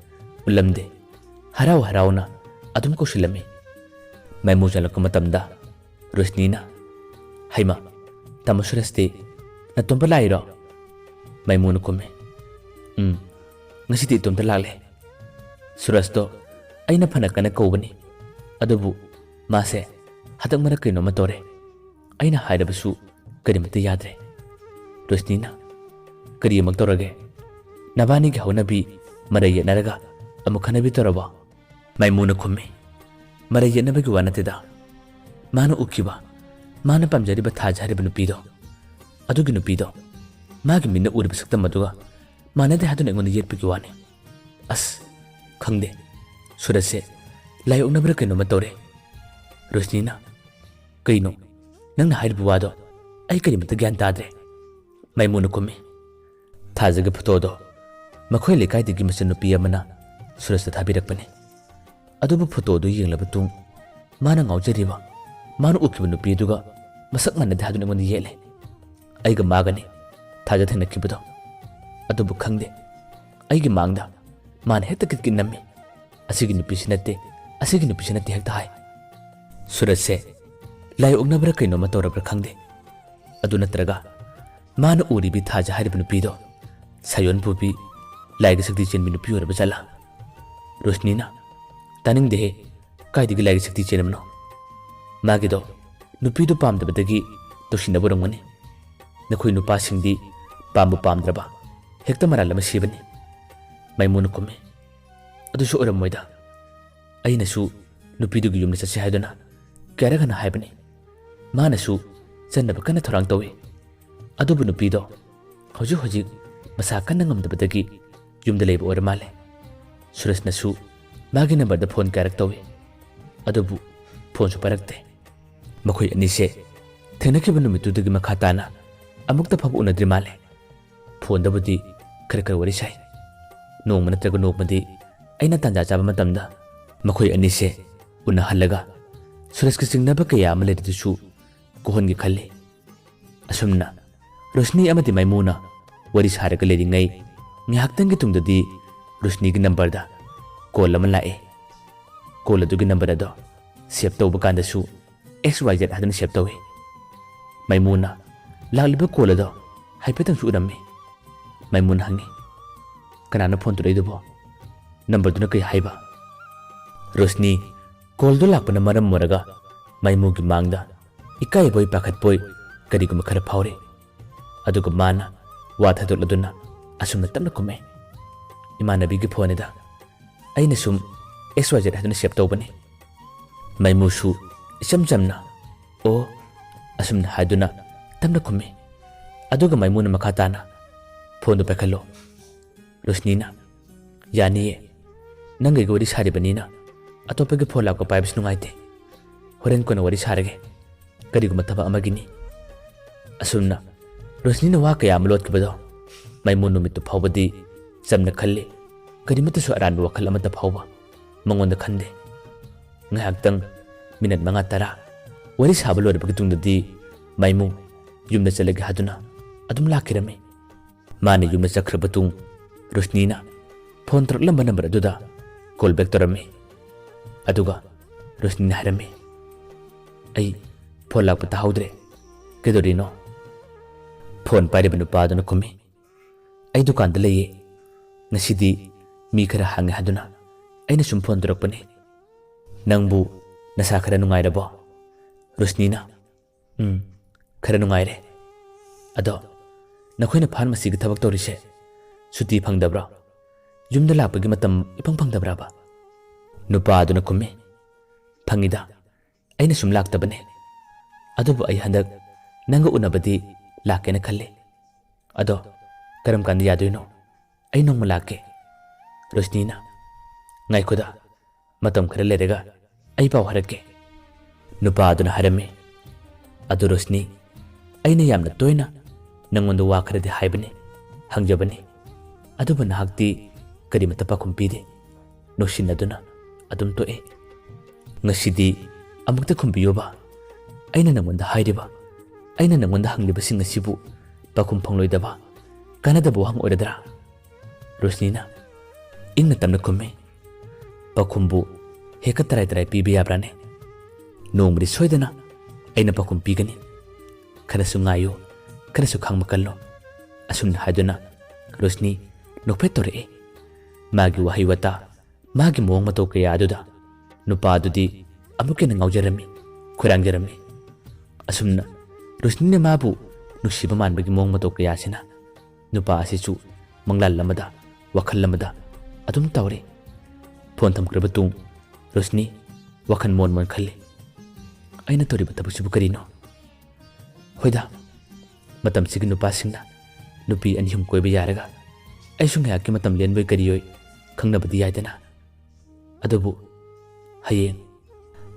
ꯎꯠꯂꯝꯗꯦ꯫ ꯍꯔꯥꯎ ꯍꯔꯥꯎꯅ ꯑꯗꯨꯝ ꯀꯧꯁꯤꯜꯂꯝꯃꯤ꯫ ꯃꯥꯏꯃꯨ ꯆꯪꯂꯛꯄ ꯃꯇꯝꯗ ꯔꯣꯁꯅꯤꯅ, "ꯍꯩꯃ, ꯇꯥꯃꯣ ꯁꯨꯔꯖꯇꯤ ꯅꯇꯣꯝꯇ ꯂꯥꯛꯏꯔꯣ?" ꯃꯥꯏꯃꯨꯅ ꯈꯨꯝꯃꯤ, "ꯎꯝ, ꯉꯁꯤꯗꯤ ꯏꯇꯣꯝꯇ ꯂꯥꯛꯂꯦ꯫ ꯁꯨꯔꯖꯇꯣ ꯑꯩꯅ ꯐꯅ ꯀꯟꯅ ꯀꯧꯕꯅꯤ, ꯑꯗꯨꯕꯨ ꯃꯥꯁꯦ ꯍꯟꯗꯛ ꯃꯔꯛ ꯀꯩꯅꯣꯝꯃ ꯇꯧꯔꯦ꯫ ꯑꯩꯅ ꯍꯥꯏꯔꯕꯁꯨ ꯀꯔꯤꯃꯠꯇ ꯌꯥꯗ꯭ꯔꯦ꯫" ꯔꯣꯁꯅꯤꯅ, "ꯀꯔꯤ ꯑꯃꯨꯛ ꯇꯧꯔꯒꯦ? ꯅꯕꯥꯅꯤꯒꯤ ꯍꯧꯅꯕꯤ ꯃꯔꯩ ꯌꯦꯠꯅꯔꯒ ꯑꯃꯨꯛ ꯈꯠꯅꯕꯤ ꯇꯧꯔꯕꯣ?" ꯃꯥꯏꯃꯨꯅ ꯈꯨꯝꯃꯤ, "ꯃꯔꯩ ꯌꯦꯠꯅꯕꯒꯤ ꯋꯥ ꯅꯠꯇꯦꯗ꯫ ꯃꯥꯅ ꯎꯈꯤꯕ, ꯃꯥꯅ ꯄꯥꯝꯖꯔꯤꯕ ꯊꯥꯖ ꯍꯥꯏꯔꯤꯕ ꯅꯨꯄꯤꯗꯣ, ꯑꯗꯨꯒꯤ ꯅꯨꯄꯤꯗꯣ ꯃꯥꯒꯤ ꯃꯤꯠꯅ ꯎꯔꯤꯕ ꯁꯛꯇꯝ ꯑꯗꯨꯒ ꯃꯥꯟꯅꯗꯦ ꯍꯥꯏꯗꯨꯅ ꯑꯩꯉꯣꯟꯗ ꯌꯦꯠꯄꯒꯤ ꯋꯥꯅꯤ꯫ ꯑꯁ, ꯈꯪꯗꯦ꯫ ꯁꯨꯔꯖꯁꯦ ꯂꯥꯏ ꯑꯣꯛꯅꯕ꯭ꯔꯥ ꯀꯩꯅꯣꯝꯃ ꯇꯧꯔꯦ꯫" ꯔꯣꯁꯅꯤꯅ, "ꯀꯩꯅꯣ? ꯅꯪꯅ ꯍꯥꯏꯔꯤꯕ ꯋꯥꯗꯣ ꯑꯩ ꯀꯔꯤꯃꯠꯇ ꯒ꯭ꯌꯥꯟ ꯇꯥꯗ꯭ꯔꯦ꯫" ꯃꯥꯏꯃꯨꯅ ꯈꯨꯝꯃꯤ, "ꯊꯥꯖꯒꯤ ꯐꯣꯇꯣꯗꯣ ꯃꯈꯣꯏ ꯂꯩꯀꯥꯏꯗꯒꯤ ꯃꯆꯟꯅꯨꯄꯤ ꯑꯃꯅ ꯁꯨꯔꯖꯇ ꯊꯥꯕꯤꯔꯛꯄꯅꯤ꯫ ꯑꯗꯨꯕꯨ ꯐꯣꯇꯣꯗꯨ ꯌꯦꯡꯂꯕ ꯇꯨꯡ ꯃꯥꯅ ꯉꯥꯎꯖꯔꯤꯕ, ꯃꯥꯅ ꯎꯈꯤꯕ ꯅꯨꯄꯤ ꯑꯗꯨꯒ ꯃꯁꯛ ꯃꯥꯟꯅꯗꯦ ꯍꯥꯏꯗꯨꯅ ꯑꯩꯉꯣꯟꯗ ꯌꯦꯠꯂꯦ꯫ ꯑꯩꯒ ꯃꯥꯒꯅꯤ ꯊꯥꯖ ꯊꯦꯡꯅꯈꯤꯕꯗꯣ꯫ ꯑꯗꯨꯕꯨ ꯈꯪꯗꯦ, ꯑꯩꯒꯤ ꯃꯥꯡꯗ ꯃꯥꯅ ꯍꯦꯛꯇ ꯀꯤꯠ ꯀꯤꯠ ꯅꯝꯃꯤ꯫ ꯑꯁꯤꯒꯤ ꯅꯨꯄꯤꯁꯤ ꯅꯠꯇꯦ, ꯑꯁꯤꯒꯤ ꯅꯨꯄꯤꯁꯤ ꯅꯠꯇꯦ ꯍꯦꯛꯇ ꯍꯥꯏ꯫ ꯁꯨꯔꯖꯁꯦ ꯂꯥꯏ ꯑꯣꯛꯅꯕ꯭ꯔꯥ ꯀꯩꯅꯣꯝꯃ ꯇꯧꯔꯕ꯭ꯔꯥ ꯈꯪꯗꯦ꯫ ꯑꯗꯨ ꯅꯠꯇ꯭ꯔꯒ ꯃꯥꯅ ꯎꯔꯤꯕꯤ ꯊꯥꯖ ꯍꯥꯏꯔꯤꯕ ꯅꯨꯄꯤꯗꯣ ꯁꯥꯌꯣꯟ ꯄꯨꯕꯤ, ꯂꯥꯏꯒꯤ ꯁꯛꯇꯤ ꯆꯦꯟꯕꯤ ꯅꯨꯄꯤ ꯑꯣꯏꯔꯕ ꯖꯥꯠꯂꯥ?" ꯔꯣꯁꯅꯤꯅ, "ꯇꯥꯅꯤꯡꯗꯦꯍꯦ, ꯀꯥꯏꯗꯒꯤ ꯂꯥꯏꯒꯤ ꯁꯛꯇꯤ ꯆꯦꯟꯕꯅꯣ? ꯃꯥꯒꯤꯗꯣ ꯅꯨꯄꯤꯗꯨ ꯄꯥꯝꯗꯕꯗꯒꯤ ꯇꯧꯁꯤꯟꯅꯕ ꯑꯣꯏꯔꯝꯒꯅꯤ꯫ ꯅꯈꯣꯏ ꯅꯨꯄꯥꯁꯤꯡꯗꯤ ꯄꯥꯝꯕꯨ ꯄꯥꯝꯗ꯭ꯔꯕ ꯍꯦꯛꯇ ꯃꯔꯥꯜ ꯑꯃ ꯁꯤꯕꯅꯤ꯫ ꯃꯥꯏꯃꯨꯅ ꯈꯨꯝꯃꯤ, ꯑꯗꯨꯁꯨ ꯑꯣꯏꯔꯝꯃꯣꯏꯗ꯫ ꯑꯩꯅꯁꯨ ꯅꯨꯄꯤꯗꯨꯒꯤ ꯌꯨꯝꯗ ꯆꯠꯁꯤ ꯍꯥꯏꯗꯨꯅ ꯀꯌꯥꯔꯛ ꯍꯟꯅ ꯍꯥꯏꯕꯅꯤ꯫ ꯃꯥꯅꯁꯨ ꯆꯠꯅꯕ ꯀꯟꯅ ꯊꯧꯔꯥꯡ ꯇꯧꯏ꯫ ꯑꯗꯨꯕꯨ ꯅꯨꯄꯤꯗꯣ ꯍꯧꯖꯤꯛ ꯍꯧꯖꯤꯛ ꯃꯁꯥ ꯀꯟꯅ ꯉꯝꯗꯕꯗꯒꯤ ꯌꯨꯝꯗ ꯂꯩꯕ ꯑꯣꯏꯔ ꯃꯥꯜꯂꯦ꯫ ꯁꯨꯔꯖꯅꯁꯨ ꯃꯥꯒꯤ ꯅꯝꯕꯔꯗ ꯐꯣꯟ ꯀꯌꯥꯔꯛ ꯇꯧꯏ, ꯑꯗꯨꯕꯨ ꯐꯣꯟꯁꯨ ꯄꯥꯏꯔꯛꯇꯦ꯫ ꯃꯈꯣꯏ ꯑꯅꯤꯁꯦ ꯊꯦꯡꯅꯈꯤꯕ ꯅꯨꯃꯤꯠꯇꯨꯗꯒꯤ ꯃꯈꯥ ꯇꯥꯅ ꯑꯃꯨꯛꯇ ꯐꯥꯎꯕ ꯎꯅꯗ꯭ꯔꯤ ꯃꯥꯜꯂꯦ꯫ ꯐꯣꯟꯗꯕꯨꯗꯤ ꯈꯔ ꯈꯔ ꯋꯥꯔꯤ ꯁꯥꯏ꯫ ꯅꯣꯡꯃ ꯅꯠꯇ꯭ꯔꯒ ꯅꯣꯡꯃꯗꯤ ꯑꯩꯅ ꯇꯥꯟꯖꯥ ꯆꯥꯕ ꯃꯇꯝꯗ ꯃꯈꯣꯏ ꯑꯅꯤꯁꯦ ꯎꯅꯍꯜꯂꯒ ꯁꯨꯔꯖꯀꯤ ꯆꯤꯡꯅꯕ ꯀꯌꯥ ꯑꯃ ꯂꯩꯔꯤꯗꯨꯁꯨ ꯀꯣꯛꯍꯟꯒꯦ ꯈꯜꯂꯤ꯫ ꯑꯁꯨꯝꯅ ꯔꯣꯁꯅꯤ ꯑꯃꯗꯤ ꯃꯥꯏꯃꯨꯅ ꯋꯥꯔꯤ ꯁꯥꯔꯒ ꯂꯩꯔꯤꯉꯩ ꯉꯥꯏꯍꯥꯛꯇꯪꯒꯤ ꯇꯨꯡꯗꯗꯤ ꯔꯣꯁꯅꯤꯒꯤ ꯅꯝꯕꯔꯗ ꯀꯣꯜ ꯑꯃ ꯂꯥꯛꯑꯦ꯫ ꯀꯣꯜ ꯑꯗꯨꯒꯤ ꯅꯝꯕꯔ ꯑꯗꯣ ꯁꯦꯚ ꯇꯧꯕ ꯀꯥꯟꯗꯁꯨ ꯑꯦꯛꯁ ꯋꯥꯏ ꯖꯦꯠ ꯍꯥꯏꯗꯨꯅ ꯁꯦꯚ ꯇꯧꯏ꯫ ꯃꯥꯏꯃꯨꯅ ꯂꯥꯛꯂꯤꯕ ꯀꯣꯜ ꯑꯗꯣ ꯍꯥꯏꯐꯦꯠꯇꯪꯁꯨ ꯎꯔꯝꯃꯤ꯫ ꯃꯥꯏꯃꯨꯅ ꯍꯪꯉꯤ, "ꯀꯅꯥꯅꯣ ꯐꯣꯟ ꯇꯧꯔꯛꯏꯗꯨꯕꯣ? ꯅꯝꯕꯔꯗꯨꯅ ꯀꯩ ꯍꯥꯏꯕ?" ꯔꯣꯁꯅꯤ ꯀꯣꯜꯗꯨ ꯂꯥꯛꯄꯅ ꯃꯔꯝ ꯑꯣꯏꯔꯒ ꯃꯥꯏꯃꯨꯒꯤ ꯃꯥꯡꯗ ꯏꯀꯥꯏꯕꯣꯏ ꯄꯥꯈꯠꯄꯣꯏ ꯀꯔꯤꯒꯨꯝꯕ ꯈꯔ ꯐꯥꯎꯔꯤ꯫ ꯑꯗꯨꯒ ꯃꯥꯅ ꯋꯥ ꯊꯥꯗꯣꯛꯂꯗꯨꯅ ꯑꯁꯨꯝꯅ ꯇꯞꯅ ꯈꯨꯝꯃꯦ, "ꯏꯃꯥꯟꯅꯕꯤꯒꯤ ꯐꯣꯟꯅꯤꯗ꯫ ꯑꯩꯅ ꯁꯨꯝ ꯑꯦꯛꯁ ꯋꯥꯏ ꯖꯦꯠ ꯍꯥꯏꯗꯨꯅ ꯁꯦꯚ ꯇꯧꯕꯅꯤ꯫" ꯃꯥꯏꯃꯨꯁꯨ ꯏꯆꯝ ꯆꯝꯅ, "ꯑꯣ," ꯑꯁꯨꯝꯅ ꯍꯥꯏꯗꯨꯅ ꯇꯞꯅ ꯈꯨꯝꯃꯤ꯫ ꯑꯗꯨꯒ ꯃꯥꯏꯃꯨꯅ ꯃꯈꯥ ꯇꯥꯅ, "ꯐꯣꯟꯗꯨ ꯄꯥꯏꯈꯠꯂꯣ꯫" ꯔꯣꯁꯅꯤꯅ, "ꯌꯥꯅꯤꯌꯦ, ꯅꯪꯒ ꯑꯩꯒ ꯋꯥꯔꯤ ꯁꯥꯔꯤꯕꯅꯤꯅ ꯑꯇꯣꯞꯄꯒꯤ ꯐꯣꯟ ꯂꯥꯛꯄ ꯄꯥꯏꯕꯁꯨ ꯅꯨꯡꯉꯥꯏꯇꯦ꯫ ꯍꯣꯔꯦꯟ ꯀꯣꯟꯅ ꯋꯥꯔꯤ ꯁꯥꯔꯒꯦ, ꯀꯔꯤꯒꯨꯝꯕ ꯊꯕꯛ ꯑꯃꯒꯤꯅꯤ꯫" ꯑꯁꯨꯝꯅ ꯔꯣꯁꯅꯤꯅ ꯋꯥ ꯀꯌꯥ ꯑꯃ ꯂꯣꯠꯈꯤꯕꯗꯣ ꯃꯥꯏꯃꯨ ꯅꯨꯃꯤꯠꯇꯨ ꯐꯥꯎꯕꯗꯤ ꯆꯝꯅ ꯈꯜꯂꯤ꯫ ꯀꯔꯤꯃꯠꯇꯁꯨ ꯑꯔꯥꯟꯕ ꯋꯥꯈꯜ ꯑꯃꯠꯇ ꯐꯥꯎꯕ ꯃꯉꯣꯟꯗ ꯈꯟꯗꯦ꯫ ꯉꯥꯏꯍꯥꯛꯇꯪ, ꯃꯤꯅꯠ ꯃꯉꯥ ꯇꯔꯥ ꯋꯥꯔꯤ ꯁꯥꯕ ꯂꯣꯏꯔꯕꯒꯤ ꯇꯨꯡꯗꯗꯤ ꯃꯥꯏꯃꯨ ꯌꯨꯝꯗ ꯆꯠꯂꯒꯦ ꯍꯥꯏꯗꯨꯅ ꯑꯗꯨꯝ ꯂꯥꯛꯈꯤꯔꯝꯃꯤ꯫ ꯃꯥꯅ ꯌꯨꯝꯗ ꯆꯠꯈ꯭ꯔꯕ ꯇꯨꯡ ꯔꯣꯁꯅꯤꯅ ꯐꯣꯟ ꯇꯧꯔꯛꯂꯝꯕ ꯅꯝꯕꯔ ꯑꯗꯨꯗ ꯀꯣꯜ ꯕꯦꯛ ꯇꯧꯔꯝꯃꯤ꯫ ꯑꯗꯨꯒ ꯔꯣꯁꯅꯤꯅ ꯍꯥꯏꯔꯝꯃꯤ, "ꯑꯩ ꯐꯣꯟ ꯂꯥꯛꯄ ꯇꯥꯍꯧꯗ꯭ꯔꯦ, ꯀꯩꯗꯧꯔꯤꯅꯣ?" ꯐꯣꯟ ꯄꯥꯏꯔꯤꯕ ꯅꯨꯄꯥ ꯑꯗꯨꯅ ꯈꯨꯝꯃꯤ, "ꯑꯩ ꯗꯨꯀꯥꯟꯗ ꯂꯩꯌꯦ, ꯉꯁꯤꯗꯤ ꯃꯤ ꯈꯔ ꯍꯥꯡꯉꯦ ꯍꯥꯏꯗꯨꯅ ꯑꯩꯅ ꯁꯨꯝ ꯐꯣꯟ ꯇꯧꯔꯛꯄꯅꯤ꯫ ꯅꯪꯕꯨ ꯅꯁꯥ ꯈꯔ ꯅꯨꯡꯉꯥꯏꯔꯕꯣ?" ꯔꯣꯁꯅꯤꯅ "ꯎꯝ, ꯈꯔ ꯅꯨꯡꯉꯥꯏꯔꯦ꯫ ꯑꯗꯣ ꯅꯈꯣꯏꯅ ꯐꯥꯔꯃꯥꯁꯤꯒꯤ ꯊꯕꯛ ꯇꯧꯔꯤꯁꯦ ꯁꯨꯇꯤ ꯐꯪꯗꯕ꯭ꯔꯣ? ꯌꯨꯝꯗ ꯂꯥꯛꯄꯒꯤ ꯃꯇꯝ ꯏꯐꯪ ꯐꯪꯗꯕ꯭ꯔꯕ?" ꯅꯨꯄꯥ ꯑꯗꯨꯅ ꯈꯨꯝꯃꯤ, "ꯐꯪꯉꯤꯗ, ꯑꯩꯅ ꯁꯨꯝ ꯂꯥꯛꯇꯕꯅꯦ꯫ ꯑꯗꯨꯕꯨ ꯑꯩ ꯍꯟꯗꯛ ꯅꯪꯒ ꯎꯅꯕꯗꯤ ꯂꯥꯛꯀꯦꯅ ꯈꯜꯂꯤ꯫ ꯑꯗꯣ ꯀꯔꯝ ꯀꯥꯟꯗ ꯌꯥꯗꯣꯏꯅꯣ? ꯑꯩ ꯅꯣꯡꯃ ꯂꯥꯛꯀꯦ꯫" ꯔꯣꯁꯅꯤꯅ, "ꯉꯥꯏꯈꯣꯗ, ꯃꯇꯝ ꯈꯔ ꯂꯩꯔꯒ ꯑꯩ ꯄꯥꯎ ꯍꯥꯏꯔꯛꯀꯦ꯫" ꯅꯨꯄꯥ ꯑꯗꯨꯅ ꯍꯥꯏꯔꯝꯃꯤ꯫ "ꯑꯗꯨ ꯔꯣꯁꯅꯤ, ꯑꯩꯅ ꯌꯥꯝꯅ ꯇꯣꯏꯅ ꯅꯪꯉꯣꯟꯗ ꯋꯥ ꯈꯔꯗꯤ ꯍꯥꯏꯕꯅꯤ, ꯍꯪꯖꯕꯅꯤ꯫ ꯑꯗꯨꯕꯨ ꯅꯍꯥꯛꯇꯤ ꯀꯔꯤꯃꯠꯇ ꯄꯥꯎꯈꯨꯝ ꯄꯤꯗꯦ꯫ ꯅꯣꯛꯁꯤꯟꯅꯗꯨꯅ ꯑꯗꯨꯝ ꯇꯣꯛꯑꯦ꯫ ꯉꯁꯤꯗꯤ ꯑꯃꯨꯛꯇ ꯈꯨꯝꯕꯤꯌꯨꯕ꯫ ꯑꯩꯅ ꯅꯪꯉꯣꯟꯗ ꯍꯥꯏꯔꯤꯕ, ꯑꯩꯅ ꯅꯪꯉꯣꯟꯗ ꯍꯪꯂꯤꯕꯁꯤꯡ ꯑꯁꯤꯕꯨ ꯄꯥꯎꯈꯨꯝ ꯐꯪꯂꯣꯏꯗꯕ, ꯀꯥꯟꯅꯗꯕ ꯋꯥꯍꯪ ꯑꯣꯏꯔꯗ꯭ꯔꯥ?" ꯔꯣꯁꯅꯤꯅ ꯏꯪꯅ ꯇꯞꯅ ꯈꯨꯝꯃꯤ, "ꯄꯥꯎꯈꯨꯝꯕꯨ ꯍꯦꯛꯇ ꯇꯔꯥꯏ ꯇꯔꯥꯏ ꯄꯤꯕ ꯌꯥꯕ꯭ꯔꯥꯅꯦ? ꯅꯣꯡꯃꯗꯤ ꯁꯣꯏꯗꯅ ꯑꯩꯅ ꯄꯥꯎꯈꯨꯝ ꯄꯤꯒꯅꯤ꯫ ꯈꯔꯁꯨ ꯉꯥꯏꯌꯨ, ꯈꯔꯁꯨ ꯈꯥꯡꯕ ꯀꯜꯂꯣ꯫" ꯑꯁꯨꯝꯅ ꯍꯥꯏꯗꯨꯅ ꯔꯣꯁꯅꯤ ꯅꯣꯛꯐꯦꯠ ꯇꯧꯔꯛꯏ꯫ ꯃꯥꯒꯤ ꯋꯥꯍꯩ ꯋꯥꯇꯥ, ꯃꯥꯒꯤ ꯃꯑꯣꯡ ꯃꯇꯧ ꯀꯌꯥ ꯑꯗꯨꯗ ꯅꯨꯄꯥ ꯑꯗꯨꯗꯤ ꯑꯃꯨꯛꯀ ꯍꯦꯟꯅ ꯉꯥꯎꯖꯔꯝꯃꯤ, ꯈꯣꯏꯔꯥꯡꯖꯔꯝꯃꯤ꯫ ꯑꯁꯨꯝꯅ ꯔꯣꯁꯅꯤꯅ ꯃꯥꯕꯨ ꯅꯨꯡꯁꯤꯕ ꯃꯥꯟꯕꯒꯤ ꯃꯑꯣꯡ ꯃꯇꯧ ꯀꯌꯥꯁꯤꯅ ꯅꯨꯄꯥ ꯑꯁꯤꯁꯨ ꯃꯪꯂꯥꯟ ꯑꯃꯗ, ꯋꯥꯈꯜ ꯑꯃꯗ ꯑꯗꯨꯝ ꯇꯥꯎꯔꯤ꯫ ꯐꯣꯟ ꯊꯝꯈ꯭ꯔꯕ ꯇꯨꯡ ꯔꯣꯁꯅꯤ ꯋꯥꯈꯜ ꯃꯣꯟ ꯃꯣꯟ ꯈꯜꯂꯤ, "ꯑꯩꯅ ꯇꯧꯔꯤꯕ ꯊꯕꯛꯁꯤꯕꯨ ꯀꯔꯤꯅꯣ? ꯍꯣꯏꯗ, ꯃꯇꯝꯁꯤꯒꯤ ꯅꯨꯄꯥꯁꯤꯡꯅ ꯅꯨꯄꯤ ꯑꯅꯤ ꯑꯍꯨꯝ ꯀꯣꯏꯕ ꯌꯥꯔꯒ ꯑꯩꯁꯨ ꯉꯥꯏꯍꯥꯛꯀꯤ ꯃꯇꯝ ꯂꯦꯟꯕꯣꯏ ꯀꯔꯤꯌꯣꯏ ꯈꯪꯅꯕꯗꯤ ꯌꯥꯏꯗꯅ꯫ ꯑꯗꯨꯕꯨ ꯍꯌꯦꯡ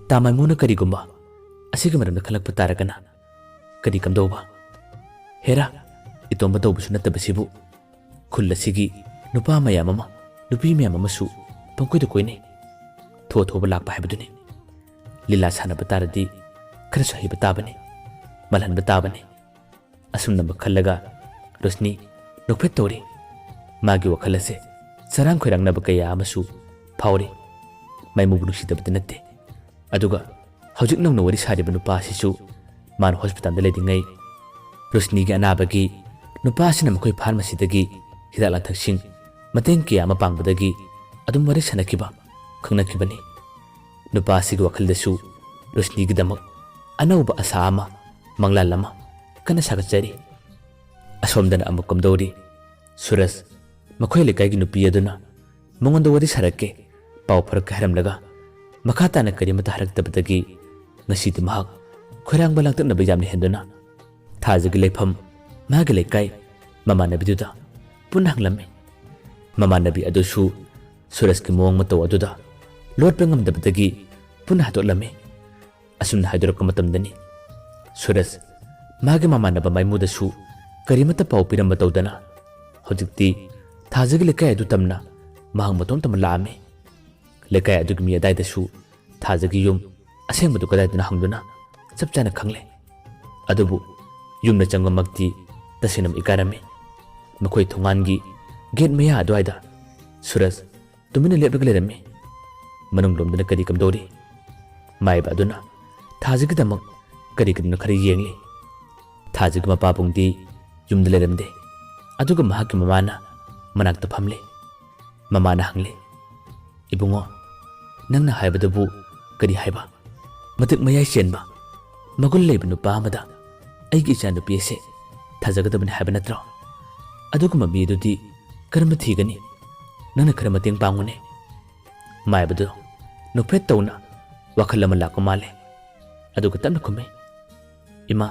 ꯇꯥ ꯃꯥꯏꯃꯨꯅ ꯀꯔꯤꯒꯨꯝꯕ ꯑꯁꯤꯒꯤ ꯃꯔꯝꯗ ꯈꯜꯂꯛꯄ ꯇꯥꯔꯒꯅ ꯀꯔꯤ ꯀꯝꯗꯧꯕ? ꯍꯦꯔꯥ, ꯏꯇꯣꯝꯕ ꯇꯧꯕꯁꯨ ꯅꯠꯇꯕꯁꯤꯕꯨ ꯈꯨꯜ ꯑꯁꯤꯒꯤ ꯅꯨꯄꯥ ꯃꯌꯥꯝ ꯑꯃ, ꯅꯨꯄꯤ ꯃꯌꯥꯝ ꯑꯃꯁꯨ ꯄꯪꯀꯣꯏꯗ ꯀꯣꯏꯅꯩ꯫ ꯊꯣ ꯊꯣꯕ ꯂꯥꯛꯄ ꯍꯥꯏꯕꯗꯨꯅꯤ꯫ ꯂꯤꯂꯥ ꯁꯥꯟꯅꯕ ꯇꯥꯔꯗꯤ ꯈꯔꯁꯨ ꯍꯩꯕ ꯇꯥꯕꯅꯤ, ꯃꯥꯜꯍꯟꯕ ꯇꯥꯕꯅꯤ꯫" ꯑꯁꯨꯝꯅ ꯈꯜꯂꯒ ꯔꯣꯁꯅꯤ ꯅꯣꯛꯐꯦꯠ ꯇꯧꯔꯤ꯫ ꯃꯥꯒꯤ ꯋꯥꯈꯜ ꯑꯁꯦ ꯆꯔꯥꯡ ꯈꯣꯏꯔꯥꯡꯅꯕ ꯀꯌꯥ ꯑꯃꯁꯨ ꯐꯥꯎꯔꯤ꯫ ꯃꯥꯏꯃꯨꯕꯨ ꯅꯨꯡꯁꯤꯗꯕꯗꯤ ꯅꯠꯇꯦ꯫ ꯑꯗꯨꯒ ꯍꯧꯖꯤꯛ ꯅꯧꯅ ꯋꯥꯔꯤ ꯁꯥꯔꯤꯕ ꯅꯨꯄꯥ ꯑꯁꯤꯁꯨ ꯃꯥꯅ ꯍꯣꯁꯄꯤꯇꯥꯜꯗ ꯂꯩꯔꯤꯉꯩ ꯔꯣꯁꯅꯤꯒꯤ ꯑꯅꯥꯕꯒꯤ ꯅꯨꯄꯥ ꯑꯁꯤꯅ ꯃꯈꯣꯏ ꯐꯥꯔꯃꯥꯁꯤꯗꯒꯤ ꯍꯤꯗꯥꯛ ꯂꯥꯡꯊꯛꯁꯤꯡ ꯃꯇꯦꯡ ꯀꯌꯥ ꯑꯃ ꯄꯥꯡꯕꯗꯒꯤ ꯑꯗꯨꯝ ꯋꯥꯔꯤ ꯁꯥꯟꯅꯈꯤꯕ, ꯈꯪꯅꯈꯤꯕꯅꯤ꯫ ꯅꯨꯄꯥ ꯑꯁꯤꯒꯤ ꯋꯥꯈꯜꯗꯁꯨ ꯔꯣꯁꯅꯤꯒꯤꯗꯃꯛ ꯑꯅꯧꯕ ꯑꯁꯥ ꯑꯃ, ꯃꯪꯂꯥꯟ ꯑꯃ ꯀꯟꯅ ꯁꯥꯒꯠꯆꯔꯤ꯫ ꯑꯁꯣꯝꯗꯅ ꯑꯃꯨꯛ ꯀꯝꯗꯧꯔꯤ? ꯁꯨꯔꯖ, ꯃꯈꯣꯏ ꯂꯩꯀꯥꯏꯒꯤ ꯅꯨꯄꯤ ꯑꯗꯨꯅ ꯃꯉꯣꯟꯗ ꯋꯥꯔꯤ ꯁꯥꯔꯛꯀꯦ, ꯄꯥꯎ ꯐꯥꯎꯔꯛꯀꯦ ꯍꯥꯏꯔꯝꯂꯒ ꯃꯈꯥ ꯇꯥꯅ ꯀꯔꯤꯃꯠꯇ ꯍꯥꯏꯔꯛꯇꯕꯗꯒꯤ ꯉꯁꯤꯗꯤ ꯃꯍꯥꯛ ꯈꯣꯏꯔꯥꯡꯕ ꯂꯥꯡꯇꯛꯅꯕ ꯌꯥꯝꯅ ꯍꯦꯟꯗꯨꯅ ꯊꯥꯖꯒꯤ ꯂꯩꯐꯝ ꯃꯥꯒꯤ ꯂꯩꯀꯥꯏ ꯃꯃꯥꯟꯅꯕꯤꯗꯨꯗ ꯄꯨꯟꯅ ꯍꯪꯂꯝꯃꯤ꯫ ꯃꯃꯥꯟꯅꯕꯤ ꯑꯗꯨꯁꯨ ꯁꯨꯔꯖꯀꯤ ꯃꯑꯣꯡ ꯃꯇꯧ ꯑꯗꯨꯗ ꯂꯣꯠꯄ ꯉꯝꯗꯕꯗꯒꯤ ꯄꯨꯟꯅ ꯍꯥꯏꯗꯣꯛꯂꯝꯃꯤ꯫ ꯑꯁꯨꯝꯅ ꯍꯥꯏꯗꯣꯔꯛꯄ ꯃꯇꯝꯗꯅꯤ ꯁꯨꯔꯖ ꯃꯥꯒꯤ ꯃꯃꯥꯟꯅꯕ ꯃꯥꯏꯃꯨꯗꯁꯨ ꯀꯔꯤꯃꯠꯇ ꯄꯥꯎ ꯄꯤꯔꯝꯕ ꯇꯧꯗꯅ ꯍꯧꯖꯤꯛꯇꯤ ꯊꯥꯖꯒꯤ ꯂꯩꯀꯥꯏ ꯑꯗꯨ ꯇꯝꯅ ꯃꯍꯥꯛ ꯃꯇꯣꯝꯇꯃꯛ ꯂꯥꯛꯑꯝꯃꯤ꯫ ꯂꯩꯀꯥꯏ ꯑꯗꯨꯒꯤ ꯃꯤ ꯑꯗꯥꯏꯗꯁꯨ ꯊꯥꯖꯒꯤ ꯌꯨꯝ ꯑꯁꯦꯡꯕꯗꯨ ꯀꯗꯥꯏꯗꯅ ꯍꯪꯗꯨꯅ ꯆꯞ ꯆꯥꯅ ꯈꯪꯂꯦ꯫ ꯑꯗꯨꯕꯨ ꯌꯨꯝꯗ ꯆꯪꯕꯃꯛꯇꯤ ꯇꯁꯦꯡꯅ ꯏꯀꯥꯏꯔꯝꯃꯤ꯫ ꯃꯈꯣꯏ ꯊꯣꯡꯒꯥꯟꯒꯤ ꯒꯦꯠ ꯃꯌꯥ ꯑꯗꯨꯋꯥꯏꯗ ꯁꯨꯔꯖ ꯇꯨꯃꯤꯟꯅ ꯂꯦꯞꯂꯒ ꯂꯩꯔꯝꯃꯤ꯫ ꯃꯅꯨꯡ ꯂꯣꯝꯗꯅ ꯀꯔꯤ ꯀꯝꯗꯧꯔꯤ? ꯃꯥꯏꯕ ꯑꯗꯨꯅ ꯊꯥꯖꯒꯤꯗꯃꯛ ꯀꯔꯤ ꯀꯔꯤꯅꯣ ꯈꯔ ꯌꯦꯡꯂꯤ꯫ ꯊꯥꯖꯒꯤ ꯃꯄꯥꯕꯨꯡꯗꯤ ꯌꯨꯝꯗ ꯂꯩꯔꯝꯗꯦ꯫ ꯑꯗꯨꯒ ꯃꯍꯥꯛꯀꯤ ꯃꯃꯥꯅ ꯃꯅꯥꯛꯇ ꯐꯝꯂꯤ꯫ ꯃꯃꯥꯅ ꯍꯪꯂꯤ, "ꯏꯕꯨꯡꯉꯣ, ꯅꯪꯅ ꯍꯥꯏꯕꯗꯨꯕꯨ ꯀꯔꯤ ꯍꯥꯏꯕ? ꯃꯇꯤꯛ ꯃꯌꯥꯏ ꯆꯦꯟꯕ, ꯃꯒꯨꯟ ꯂꯩꯕ ꯅꯨꯄꯥ ꯑꯃꯗ ꯑꯩꯒꯤ ꯏꯆꯥꯅꯨꯄꯤ ꯑꯁꯦ ꯊꯥꯖꯒꯗꯕꯅꯤ ꯍꯥꯏꯕ ꯅꯠꯇ꯭ꯔꯣ? ꯑꯗꯨꯒꯨꯝꯕ ꯃꯤ ꯑꯗꯨꯗꯤ ꯀꯔꯝꯅ ꯊꯤꯒꯅꯤ? ꯅꯪꯅ ꯈꯔ ꯃꯇꯦꯡ ꯄꯥꯡꯉꯨꯅꯦ꯫" ꯃꯥꯏꯕꯗꯨ ꯅꯣꯛꯐꯦꯠ ꯇꯧꯅ ꯋꯥꯈꯜ ꯑꯃ ꯂꯥꯛꯄ ꯃꯥꯜꯂꯦ꯫ ꯑꯗꯨꯒ ꯇꯞꯅ ꯈꯨꯝꯃꯤ, "ꯏꯃꯥ,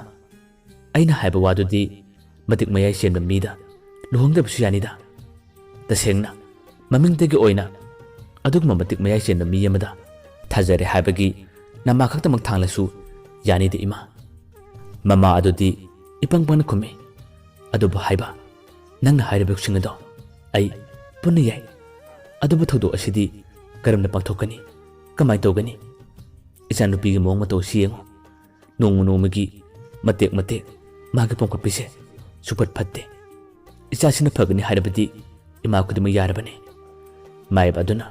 ꯑꯩꯅ ꯍꯥꯏꯕ ꯋꯥꯗꯨꯗꯤ ꯃꯇꯤꯛ ꯃꯌꯥꯏ ꯆꯦꯟꯕ ꯃꯤꯗ ꯂꯨꯍꯣꯡꯗꯕꯁꯨ ꯌꯥꯅꯤꯗ꯫ ꯇꯁꯦꯡꯅ ꯃꯃꯤꯡꯗꯒꯤ ꯑꯣꯏꯅ ꯑꯗꯨꯒꯨꯝꯕ ꯃꯇꯤꯛ ꯃꯌꯥꯏ ꯆꯦꯟꯕ ꯃꯤ ꯑꯃꯗ ꯊꯥꯖꯔꯦ ꯍꯥꯏꯕꯒꯤ ꯅꯃꯥ ꯈꯛꯇꯃꯛ ꯊꯥꯡꯂꯁꯨ ꯌꯥꯅꯤꯗ ꯏꯃꯥ꯫" ꯃꯃꯥ ꯑꯗꯨꯗꯤ ꯏꯄꯪ ꯄꯪꯅ ꯈꯨꯝꯃꯤ, "ꯑꯗꯨꯕꯨ ꯍꯥꯏꯕ, ꯅꯪꯅ ꯍꯥꯏꯔꯤꯕꯁꯤꯡ ꯑꯗꯣ ꯑꯩ ꯄꯨꯟꯅ ꯌꯥꯏ꯫ ꯑꯗꯨꯕꯨ ꯊꯧꯗꯣꯛ ꯑꯁꯤꯗꯤ ꯀꯔꯝꯅ ꯄꯥꯡꯊꯣꯛꯀꯅꯤ? ꯀꯃꯥꯏꯅ ꯇꯧꯒꯅꯤ? ꯏꯆꯥꯅꯨꯄꯤꯒꯤ ꯃꯑꯣꯡ ꯃꯇꯧ ꯑꯁꯤ ꯌꯦꯡꯉꯨ꯫ ꯅꯣꯡꯃ ꯅꯣꯡꯃꯒꯤ ꯃꯇꯦꯛ ꯃꯇꯦꯛ ꯃꯥꯒꯤ ꯄꯣꯝꯈꯠꯄꯤꯁꯦ ꯁꯨꯐꯠ ꯐꯠꯇꯦ꯫ ꯏꯆꯥꯁꯤꯅ ꯐꯒꯅꯤ ꯍꯥꯏꯔꯕꯗꯤ ꯏꯃꯥ ꯈꯨꯗꯤꯡꯃꯛ ꯌꯥꯔꯕꯅꯤ꯫" ꯃꯥꯏꯕ ꯑꯗꯨꯅ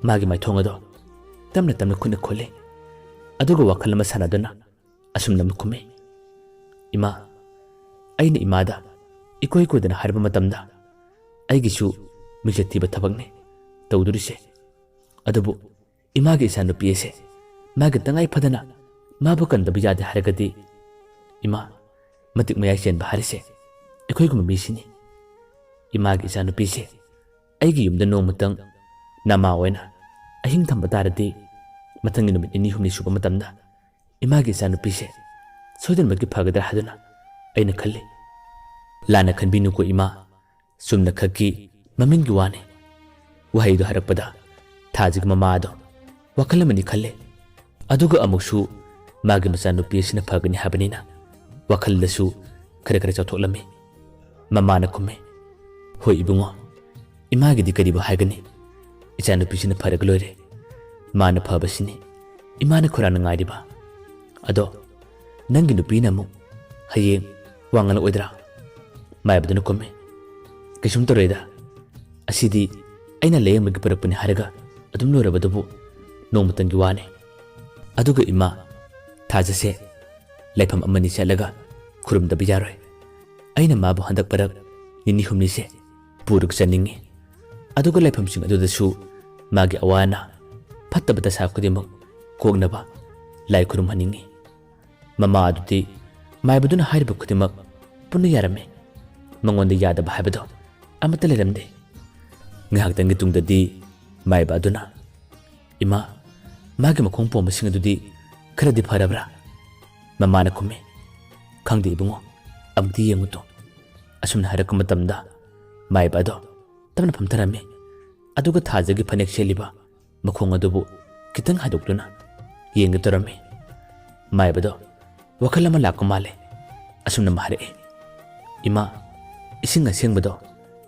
ꯃꯥꯒꯤ ꯃꯥꯏꯊꯣꯡ ꯑꯗꯣ ꯇꯞꯅ ꯇꯞꯅ ꯈꯨꯠꯅ ꯈꯨꯜꯂꯤ꯫ ꯑꯗꯨꯒ ꯋꯥꯈꯜ ꯑꯃ ꯁꯥꯟꯅꯗꯨꯅ ꯑꯁꯨꯝꯅ ꯑꯃꯨꯛ ꯈꯨꯝꯃꯤ, "ꯏꯃꯥ, ꯑꯩꯅ ꯏꯃꯥꯗ ꯏꯀꯣꯏ ꯀꯣꯏꯗꯅ ꯍꯥꯏꯔꯕ ꯃꯇꯝꯗ ꯑꯩꯒꯤꯁꯨ ꯃꯤꯡꯆꯠ ꯊꯤꯕ ꯊꯕꯛꯅꯤ ꯇꯧꯗꯣꯔꯤꯁꯦ꯫ ꯑꯗꯨꯕꯨ ꯏꯃꯥꯒꯤ ꯏꯆꯥꯅꯨꯄꯤ ꯑꯁꯦ ꯃꯥꯒꯤ ꯇꯉꯥꯏ ꯐꯗꯅ ꯃꯥꯕꯨ ꯀꯟꯗꯕ ꯌꯥꯗꯦ ꯍꯥꯏꯔꯒꯗꯤ "ꯏꯃꯥ, ꯃꯇꯤꯛ ꯃꯌꯥꯏ ꯆꯦꯟꯕ ꯍꯥꯏꯔꯤꯁꯦ ꯑꯩꯈꯣꯏꯒꯨꯝꯕ ꯃꯤꯁꯤꯅꯤ꯫ ꯏꯃꯥꯒꯤ ꯏꯆꯥꯅꯨꯄꯤꯁꯦ ꯑꯩꯒꯤ ꯌꯨꯝꯗ ꯅꯣꯡꯃꯇꯪ ꯅꯃꯥ ꯑꯣꯏꯅ ꯑꯍꯤꯡ ꯊꯝꯕ ꯇꯥꯔꯗꯤ, ꯃꯊꯪꯒꯤ ꯅꯨꯃꯤꯠ ꯅꯤꯅꯤ ꯍꯨꯝꯅꯤ ꯁꯨꯕ ꯃꯇꯝꯗ ꯏꯃꯥꯒꯤ ꯏꯆꯥꯅꯨꯄꯤꯁꯦ ꯁꯣꯏꯗꯅꯃꯛꯀꯤ ꯐꯒꯗ꯭ꯔꯥ ꯍꯥꯏꯗꯨꯅ ꯑꯩꯅ ꯈꯜꯂꯤ꯫" "ꯂꯥꯟꯅ ꯈꯟꯕꯤꯅꯨꯀꯣ ꯏꯃꯥ, ꯆꯨꯝꯅꯈꯛꯀꯤ ꯃꯃꯤꯡꯒꯤ ꯋꯥꯅꯤ꯫" ꯋꯥꯍꯩꯗꯨ ꯍꯥꯏꯔꯛꯄꯗ ꯊꯥꯖꯒꯤ ꯃꯃꯥ ꯑꯗꯣ ꯋꯥꯈꯜ ꯑꯃꯅꯤ ꯈꯜꯂꯦ꯫ ꯑꯗꯨꯒ ꯑꯃꯨꯛꯁꯨ ꯃꯥꯒꯤ ꯃꯆꯥꯅꯨꯄꯤ ꯑꯁꯤꯅ ꯐꯒꯅꯤ ꯍꯥꯏꯕꯅꯤꯅ ꯋꯥꯈꯜꯗꯁꯨ ꯈꯔ ꯈꯔ ꯆꯥꯎꯊꯣꯛꯂꯝꯃꯤ꯫ ꯃꯃꯥꯅ ꯈꯨꯝꯃꯤ, "ꯍꯣꯏ ꯏꯕꯨꯡꯉꯣ, ꯏꯃꯥꯒꯤꯗꯤ ꯀꯔꯤꯕꯨ ꯍꯥꯏꯒꯅꯤ? ꯏꯆꯥꯅꯨꯄꯤꯁꯤꯅ ꯐꯔꯒ ꯂꯣꯏꯔꯦ꯫ ꯃꯥꯅ ꯐꯕꯁꯤꯅꯤ ꯏꯃꯥꯅ ꯈꯣꯏꯔꯥꯡꯅ ꯉꯥꯏꯔꯤꯕ꯫ ꯑꯗꯣ ꯅꯪꯒꯤ ꯅꯨꯄꯤꯅ ꯑꯃꯨꯛ ꯍꯌꯦꯡ ꯋꯥ ꯉꯥꯡꯂꯛꯑꯣꯏꯗ꯭ꯔꯥ?" ꯃꯥꯏꯕꯗꯨꯅ ꯈꯨꯝꯃꯤ, "ꯀꯩꯁꯨꯝ ꯇꯧꯔꯣꯏꯗ꯫ ꯑꯁꯤꯗꯤ ꯑꯩꯅ ꯂꯥꯌꯦꯡꯕꯒꯤ ꯄꯨꯔꯛꯄꯅꯤ ꯍꯥꯏꯔꯒ ꯑꯗꯨꯝ ꯂꯣꯏꯔꯕꯗꯨꯕꯨ ꯅꯣꯡꯃꯇꯪꯒꯤ ꯋꯥꯅꯤ꯫ ꯑꯗꯨꯒ ꯏꯃꯥ, ꯊꯥꯖꯁꯦ ꯂꯥꯏꯐꯝ ꯑꯃꯅꯤ ꯆꯠꯂꯒ ꯈꯨꯔꯨꯝꯗꯕ ꯌꯥꯔꯣꯏ꯫ ꯑꯩꯅ ꯃꯥꯕꯨ ꯍꯟꯗꯛ ꯃꯔꯛ ꯅꯤꯅꯤ ꯍꯨꯝꯅꯤꯁꯦ ꯄꯨꯔꯒ ꯆꯠꯅꯤꯡꯉꯤ꯫ ꯑꯗꯨꯒ ꯂꯥꯏꯐꯝꯁꯤꯡ ꯑꯗꯨꯗꯁꯨ ꯃꯥꯒꯤ ꯑꯋꯥ ꯑꯅꯥ ꯐꯠꯇꯕ ꯗꯁꯥ ꯈꯨꯗꯤꯡꯃꯛ ꯀꯣꯛꯅꯕ ꯂꯥꯏ ꯈꯨꯔꯨꯝꯍꯟꯅꯤꯡꯉꯤ꯫" ꯃꯃꯥ ꯑꯗꯨꯗꯤ ꯃꯥꯏꯕꯗꯨꯅ ꯍꯥꯏꯔꯤꯕ ꯈꯨꯗꯤꯡꯃꯛ ꯄꯨꯟꯅ ꯌꯥꯔꯝꯃꯤ꯫ ꯃꯉꯣꯟꯗ ꯌꯥꯗꯕ ꯍꯥꯏꯕꯗꯣ ꯑꯃꯠꯇ ꯂꯩꯔꯝꯗꯦ꯫ ꯉꯥꯏꯍꯥꯛꯇꯪꯒꯤ ꯇꯨꯡꯗꯗꯤ ꯃꯥꯏꯕ ꯑꯗꯨꯅ, "ꯏꯃꯥ, ꯃꯥꯒꯤ ꯃꯈꯣꯡ ꯄꯣꯝꯕꯁꯤꯡ ꯑꯗꯨꯗꯤ ꯈꯔꯗꯤ ꯐꯔꯕ꯭ꯔꯥ?" ꯃꯃꯥꯅ ꯈꯨꯝꯃꯤ, "ꯈꯪꯗꯦ ꯏꯕꯨꯡꯉꯣ, ꯑꯃꯨꯛꯇꯤ ꯌꯦꯡꯉꯨ ꯇꯣ꯫" ꯑꯁꯨꯝꯅ ꯍꯥꯏꯔꯛꯄ ꯃꯇꯝꯗ ꯃꯥꯏꯕ ꯑꯗꯣ ꯇꯞꯅ ꯐꯝꯊꯔꯝꯃꯤ꯫ ꯑꯗꯨꯒ ꯊꯥꯖꯒꯤ ꯐꯅꯦꯛ ꯁꯦꯠꯂꯤꯕ ꯃꯈꯣꯡ ꯑꯗꯨꯕꯨ ꯈꯤꯇꯪ ꯍꯥꯏꯗꯣꯛꯇꯨꯅ ꯌꯦꯡꯒꯦ ꯇꯧꯔꯝꯃꯤ꯫ ꯃꯥꯏꯕꯗꯣ ꯋꯥꯈꯜ ꯑꯃ ꯂꯥꯛꯄ ꯃꯥꯜꯂꯦ꯫ ꯑꯁꯨꯝꯅ ꯑꯃ ꯍꯥꯏꯔꯛꯏ, "ꯏꯃꯥ, ꯏꯁꯤꯡ ꯑꯁꯦꯡꯕꯗꯣ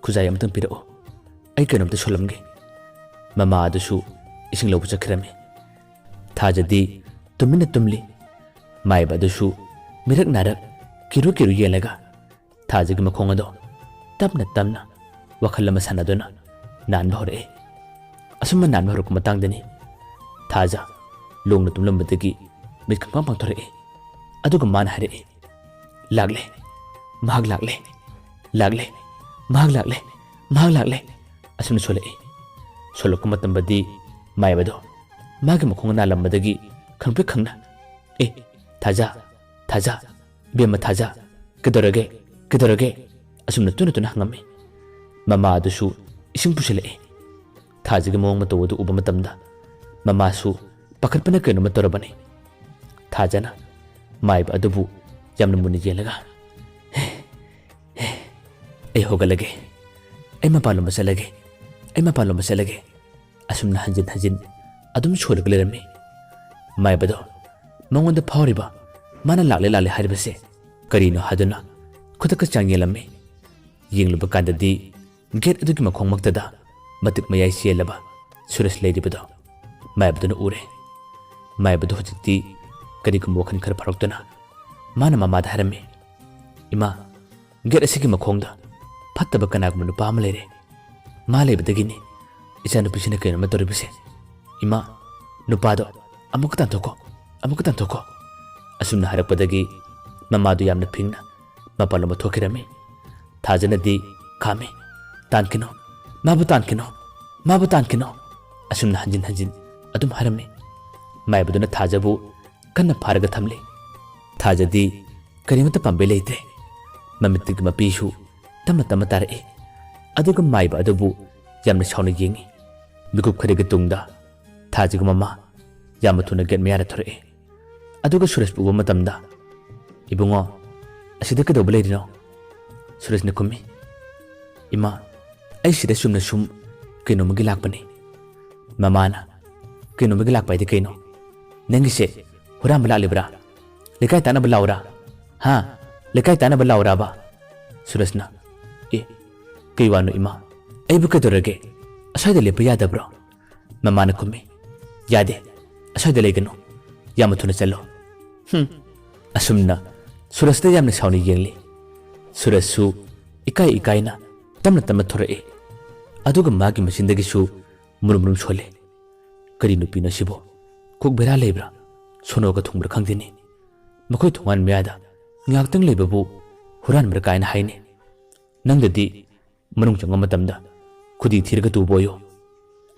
ꯈꯨꯖꯥꯏ ꯑꯃꯇꯪ ꯄꯤꯔꯛꯑꯣ, ꯑꯩ ꯀꯩꯅꯣꯝꯇ ꯁꯣꯜꯂꯝꯒꯦ꯫" ꯃꯃꯥ ꯑꯗꯨꯁꯨ ꯏꯁꯤꯡ ꯂꯧꯕ ꯆꯠꯈꯤꯔꯝꯃꯤ꯫ ꯊꯥꯖꯗꯤ ꯇꯨꯃꯤꯟꯅ ꯇꯨꯝꯂꯤ꯫ ꯃꯥꯏꯕ ꯑꯗꯨꯁꯨ ꯃꯤꯔꯛ ꯅꯥꯔꯛ ꯀꯤꯔꯨ ꯀꯤꯔꯨ ꯌꯦꯡꯂꯒ ꯊꯥꯖꯒꯤ ꯃꯈꯣꯡ ꯑꯗꯣ ꯇꯞꯅ ꯇꯞꯅ ꯋꯥꯈꯜ ꯑꯃ ꯁꯥꯟꯅꯗꯨꯅ ꯅꯥꯟꯕ ꯍꯧꯔꯛꯏ꯫ ꯑꯁꯨꯝꯅ ꯅꯥꯟꯕ ꯍꯧꯔꯛꯄ ꯃꯇꯥꯡꯗꯅꯤ ꯊꯥꯖ ꯂꯣꯡꯅ ꯇꯨꯝꯂꯝꯕꯗꯒꯤ ꯃꯤꯠ ꯈꯪꯄꯥꯡ ꯄꯥꯡꯊꯣꯔꯛꯏ꯫ ꯑꯗꯨꯒ ꯃꯥꯅ ꯍꯥꯏꯔꯛꯏ, "ꯂꯥꯛꯂꯦ, ꯃꯍꯥꯛ ꯂꯥꯛꯂꯦ, ꯂꯥꯛꯂꯦ, ꯃꯍꯥꯛ ꯂꯥꯛꯂꯦ, ꯃꯍꯥꯛ ꯂꯥꯛꯂꯦ꯫" ꯑꯁꯨꯝꯅ ꯁꯣꯜꯂꯛꯏ꯫ ꯁꯣꯜꯂꯛꯄ ꯃꯇꯝꯗꯗꯤ ꯃꯥꯏꯕꯗꯣ ꯃꯥꯒꯤ ꯃꯈꯣꯡ ꯅꯥꯜꯂꯝꯕꯗꯒꯤ ꯈꯪꯄ꯭ꯔꯦꯛ ꯈꯪꯅ, "ꯑꯦ, ꯊꯥꯖ, ꯊꯥꯖ, "ꯏꯕꯦꯝꯃ ꯊꯥꯖ, ꯀꯩꯗꯧꯔꯒꯦ? ꯀꯩꯗꯧꯔꯒꯦ?" ꯑꯁꯨꯝꯅ ꯇꯨꯅ ꯇꯨꯅ ꯍꯪꯉꯝꯃꯤ꯫ ꯃꯃꯥ ꯑꯗꯨꯁꯨ ꯏꯁꯤꯡ ꯄꯨꯁꯤꯜꯂꯛꯑꯦ꯫ ꯊꯥꯖꯒꯤ ꯃꯑꯣꯡ ꯃꯇꯧ ꯑꯗꯨ ꯎꯕ ꯃꯇꯝꯗ ꯃꯃꯥꯁꯨ ꯄꯥꯈꯠꯄꯅ ꯀꯩꯅꯣꯝꯃ ꯇꯧꯔꯕꯅꯤ꯫ ꯊꯥꯖꯅ ꯃꯥꯏꯕ ꯑꯗꯨꯕꯨ ꯌꯥꯝꯅ ꯃꯨꯟꯅ ꯌꯦꯡꯂꯒ, "ꯍꯦ, ꯍꯦ, ꯑꯩ ꯍꯧꯒꯠꯂꯒꯦ꯫ ꯑꯩ ꯃꯄꯥꯟꯂꯣꯝꯗ ꯆꯠꯂꯒꯦ꯫ ꯑꯩ ꯃꯄꯥꯟꯂꯣꯝꯗ ꯆꯠꯂꯒꯦ"꯫ ꯑꯁꯨꯝꯅ ꯍꯟꯖꯤꯟ ꯍꯟꯖꯤꯟ ꯑꯗꯨꯝ ꯁꯣꯜꯂꯒ ꯂꯩꯔꯝꯃꯤ꯫ ꯃꯥꯏꯕꯗꯣ ꯃꯉꯣꯟꯗ ꯐꯥꯎꯔꯤꯕ, ꯃꯥꯅ "ꯂꯥꯛꯂꯦ, ꯂꯥꯛꯂꯦ" ꯍꯥꯏꯔꯤꯕꯁꯦ ꯀꯔꯤꯅꯣ ꯍꯥꯏꯗꯨꯅ ꯈꯨꯗꯛꯀ ꯆꯥꯡ ꯌꯦꯡꯂꯝꯃꯤ꯫ ꯌꯦꯡꯂꯨꯕ ꯀꯥꯟꯗꯗꯤ ꯒꯦꯠ ꯑꯗꯨꯒꯤ ꯃꯈꯣꯡꯃꯛꯇꯗ ꯃꯇꯤꯛ ꯃꯌꯥꯏ ꯆꯦꯜꯂꯕ ꯁꯨꯔꯖ ꯂꯩꯔꯤꯕꯗꯣ ꯃꯥꯏꯕꯗꯨꯅ ꯎꯔꯦ꯫ ꯃꯥꯏꯕꯗꯣ ꯍꯧꯖꯤꯛꯇꯤ ꯀꯔꯤꯒꯨꯝꯕ ꯋꯥꯈꯜ ꯈꯔ ꯐꯥꯔꯛꯇꯨꯅ ꯃꯥꯅ ꯃꯃꯥꯗ ꯍꯥꯏꯔꯝꯃꯤ, "ꯏꯃꯥ, ꯒꯦꯠ ꯑꯁꯤꯒꯤ ꯃꯈꯣꯡꯗ ꯐꯠꯇꯕ ꯀꯅꯥꯒꯨꯝꯕ ꯅꯨꯄꯥ ꯑꯃ ꯂꯩꯔꯦ꯫ ꯃꯥ ꯂꯩꯕꯗꯒꯤꯅꯤ ꯏꯆꯥꯅꯨꯄꯤꯁꯤꯅ ꯀꯩꯅꯣꯝꯃ ꯇꯧꯔꯤꯕꯁꯦ꯫ ꯏꯃꯥ, ꯅꯨꯄꯥꯗꯣ ꯑꯃꯨꯛꯀ ꯇꯥꯟꯊꯣꯛꯈꯣ, ꯑꯃꯨꯛꯀ ꯇꯥꯟꯊꯣꯛꯈꯣ"꯫ ꯑꯁꯨꯝꯅ ꯍꯥꯏꯔꯛꯄꯗꯒꯤ ꯃꯃꯥꯗꯨ ꯌꯥꯝꯅ ꯐꯤꯡꯅ ꯃꯄꯥꯟꯂꯣꯝꯗ ꯊꯣꯛꯈꯤꯔꯝꯃꯤ꯫ ꯊꯥꯖꯅꯗꯤ ꯈꯥꯝꯃꯤ꯫ "ꯇꯥꯟꯈꯤꯅꯣ, ꯃꯥꯕꯨ ꯇꯥꯟꯈꯤꯅꯣ, ꯃꯥꯕꯨ ꯇꯥꯟꯈꯤꯅꯣ"꯫ ꯑꯁꯨꯝꯅ ꯍꯟꯖꯤꯟ ꯍꯟꯖꯤꯟ ꯑꯗꯨꯝ ꯍꯥꯏꯔꯝꯃꯤ꯫ ꯃꯥꯏꯕꯗꯨꯅ ꯊꯥꯖꯕꯨ ꯀꯟꯅ ꯐꯥꯔꯒ ꯊꯝꯂꯤ꯫ ꯊꯥꯖꯗꯤ ꯀꯔꯤꯃꯠꯇ ꯄꯥꯝꯕꯩ ꯂꯩꯇ꯭ꯔꯦ꯫ ꯃꯃꯤꯠꯇꯒꯤ ꯃꯄꯤꯁꯨ ꯇꯞꯅ ꯇꯞꯅ ꯇꯥꯔꯛꯏ꯫ ꯑꯗꯨꯒ ꯃꯥꯏꯕ ꯑꯗꯨꯕꯨ ꯌꯥꯝꯅ ꯁꯥꯎꯅ ꯌꯦꯡꯉꯤ꯫ ꯃꯤꯀꯨꯞ ꯈꯔꯒꯤ ꯇꯨꯡꯗ ꯊꯥꯖꯒꯤ ꯃꯃꯥ ꯌꯥꯝꯅ ꯊꯨꯅ ꯒꯦꯠ ꯃꯌꯥꯗ ꯊꯣꯔꯛꯏ꯫ ꯑꯗꯨꯒ ꯁꯨꯔꯖꯄꯨ ꯎꯕ ꯃꯇꯝꯗ, "ꯏꯕꯨꯡꯉꯣ, ꯑꯁꯤꯗ ꯀꯩꯗꯧꯕ ꯂꯩꯔꯤꯅꯣ?" ꯁꯨꯔꯖꯅ ꯈꯨꯝꯃꯤ, "ꯏꯃꯥ, ꯑꯩ ꯁꯤꯗ ꯆꯨꯝꯅ ꯁꯨꯝ ꯀꯩꯅꯣꯝꯃꯒꯤ ꯂꯥꯛꯄꯅꯤ"꯫ ꯃꯃꯥꯅ, "ꯀꯩꯅꯣꯝꯃꯒꯤ ꯂꯥꯛꯄ ꯍꯥꯏꯗꯤ ꯀꯩꯅꯣ? ꯅꯪꯒꯤꯁꯦ ꯍꯨꯔꯥꯟꯕ ꯂꯥꯛꯂꯤꯕ꯭ꯔꯥ? ꯂꯩꯀꯥꯏ ꯇꯥꯟꯅꯕ ꯂꯥꯛꯎꯔꯥ? ꯍꯥ? ꯂꯩꯀꯥꯏ ꯇꯥꯟꯅꯕ ꯂꯥꯛꯎꯔꯕ?" ꯁꯨꯔꯖꯅ, "ꯑꯦ, ꯀꯩ ꯋꯥꯅꯣ ꯏꯃꯥ? ꯑꯩꯕꯨ ꯀꯩꯗꯧꯔꯒꯦ? ꯑꯁ꯭ꯋꯥꯏꯗ ꯂꯦꯞꯄ ꯌꯥꯗꯕ꯭ꯔꯣ?" ꯃꯃꯥꯅ ꯈꯨꯝꯃꯤ, "ꯌꯥꯗꯦ, ꯑꯁ꯭ꯋꯥꯏꯗ ꯂꯩꯒꯅꯨ, ꯌꯥꯝꯅ ꯊꯨꯅ ꯆꯠꯂꯣ"꯫ ꯍꯨꯝ꯫ ꯑꯁꯨꯝꯅ ꯁꯨꯔꯖꯇ ꯌꯥꯝꯅ ꯁꯥꯎꯅ ꯌꯦꯡꯂꯤ꯫ ꯁꯨꯔꯖꯁꯨ ꯏꯀꯥꯏ ꯏꯀꯥꯏꯅ ꯇꯞꯅ ꯇꯞꯅ ꯊꯣꯔꯛꯏ꯫ ꯑꯗꯨꯒ ꯃꯥꯒꯤ ꯃꯆꯤꯟꯗꯒꯤꯁꯨ ꯃꯨꯔꯨꯝ ꯃꯨꯔꯨꯝ ꯁꯣꯜꯂꯤ꯫ ꯀꯔꯤ ꯅꯨꯄꯤꯅꯣ ꯁꯤꯕꯣ? ꯀꯣꯛ ꯕꯦꯔꯥ ꯂꯩꯕ꯭ꯔꯥ? ꯁꯣꯅꯣꯒ ꯊꯨꯡꯕ꯭ꯔꯥ ꯈꯪꯗꯦꯅꯦ꯫ ꯃꯈꯣꯏ ꯊꯣꯡꯒꯥꯟ ꯃꯌꯥꯗ ꯉꯥꯏꯍꯥꯛꯇꯪ ꯂꯩꯕꯕꯨ ꯍꯨꯔꯥꯟꯕ꯭ꯔꯥ ꯀꯥꯏꯅ ꯍꯥꯏꯅꯤ꯫ ꯅꯪꯗꯗꯤ ꯃꯅꯨꯡ ꯆꯪꯕ ꯃꯇꯝꯗ ꯈꯨꯗꯤ ꯊꯤꯔꯒ ꯇꯨꯕ ꯑꯣꯏꯌꯨ꯫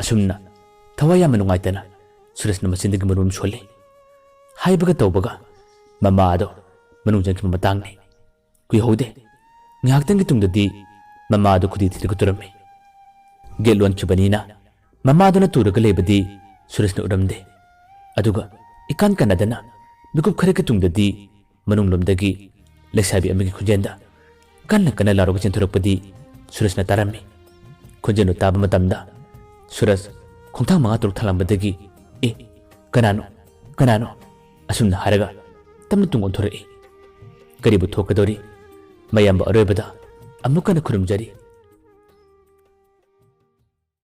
ꯑꯁꯨꯝꯅ ꯊꯋꯥꯏ ꯌꯥꯝꯅ ꯅꯨꯡꯉꯥꯏꯇꯅ ꯁꯨꯔꯖꯅ ꯃꯆꯤꯟꯗꯒꯤ ꯃꯔꯨꯝ ꯁꯣꯜꯂꯤ꯫ ꯍꯥꯏꯕꯒ ꯇꯧꯕꯒ ꯃꯃꯥ ꯑꯗꯣ ꯃꯅꯨꯡ ꯆꯪꯈꯤꯕ ꯃꯇꯥꯡꯅꯤ꯫ ꯀꯨꯏꯍꯧꯗꯦ꯫ ꯉꯥꯏꯍꯥꯛꯇꯪꯒꯤ ꯇꯨꯡꯗꯗꯤ ꯃꯃꯥꯗꯨ ꯈꯨꯗꯤ ꯊꯤꯔꯒ ꯇꯨꯔꯝꯃꯤ꯫ ꯒꯦꯠ ꯂꯣꯟꯈꯤꯕꯅꯤꯅ ꯃꯃꯥꯗꯨꯅ ꯇꯨꯔꯒ ꯂꯩꯕꯗꯤ ꯁꯨꯔꯖꯅ ꯎꯔꯝꯗꯦ꯫ ꯑꯗꯨꯒ ꯏꯀꯥꯟ ꯀꯥꯟꯅꯗꯅ ꯃꯤꯀꯨꯞ ꯈꯔꯒꯤ ꯇꯨꯡꯗꯗꯤ ꯃꯅꯨꯡꯂꯣꯝꯗꯒꯤ ꯂꯩꯁꯥꯕꯤ ꯑꯃꯒꯤ ꯈꯣꯟꯖꯦꯜꯗ ꯀꯟꯅ ꯀꯟꯅ ꯂꯥꯎꯔꯒ ꯆꯦꯟꯊꯣꯔꯛꯄꯗꯤ ꯁꯨꯔꯖꯅ ꯇꯥꯔꯝꯃꯤ꯫ ꯈꯣꯟꯖꯦꯜꯗꯨ ꯇꯥꯕ ꯃꯇꯝꯗ ꯁꯨꯔꯖ ꯈꯣꯡꯊꯥꯡ ꯃꯉꯥ ꯇꯔꯨꯛ ꯊꯥꯡꯂꯝꯕꯗꯒꯤ, "ꯑꯦ, ꯀꯅꯥꯅꯣ? ꯀꯅꯥꯅꯣ?" ꯑꯁꯨꯝꯅ ꯍꯥꯏꯔꯒ ꯇꯞꯅ ꯇꯨꯡ ꯑꯣꯟꯊꯣꯔꯛꯏ꯫ ꯀꯔꯤꯕꯨ ꯊꯣꯛꯀꯗꯧꯔꯤ? ꯃꯌꯥꯝꯕ ꯑꯔꯣꯏꯕꯗ ꯑꯃꯨꯛ ꯍꯟꯅ ꯈꯨꯔꯨꯝꯖꯔꯤ꯫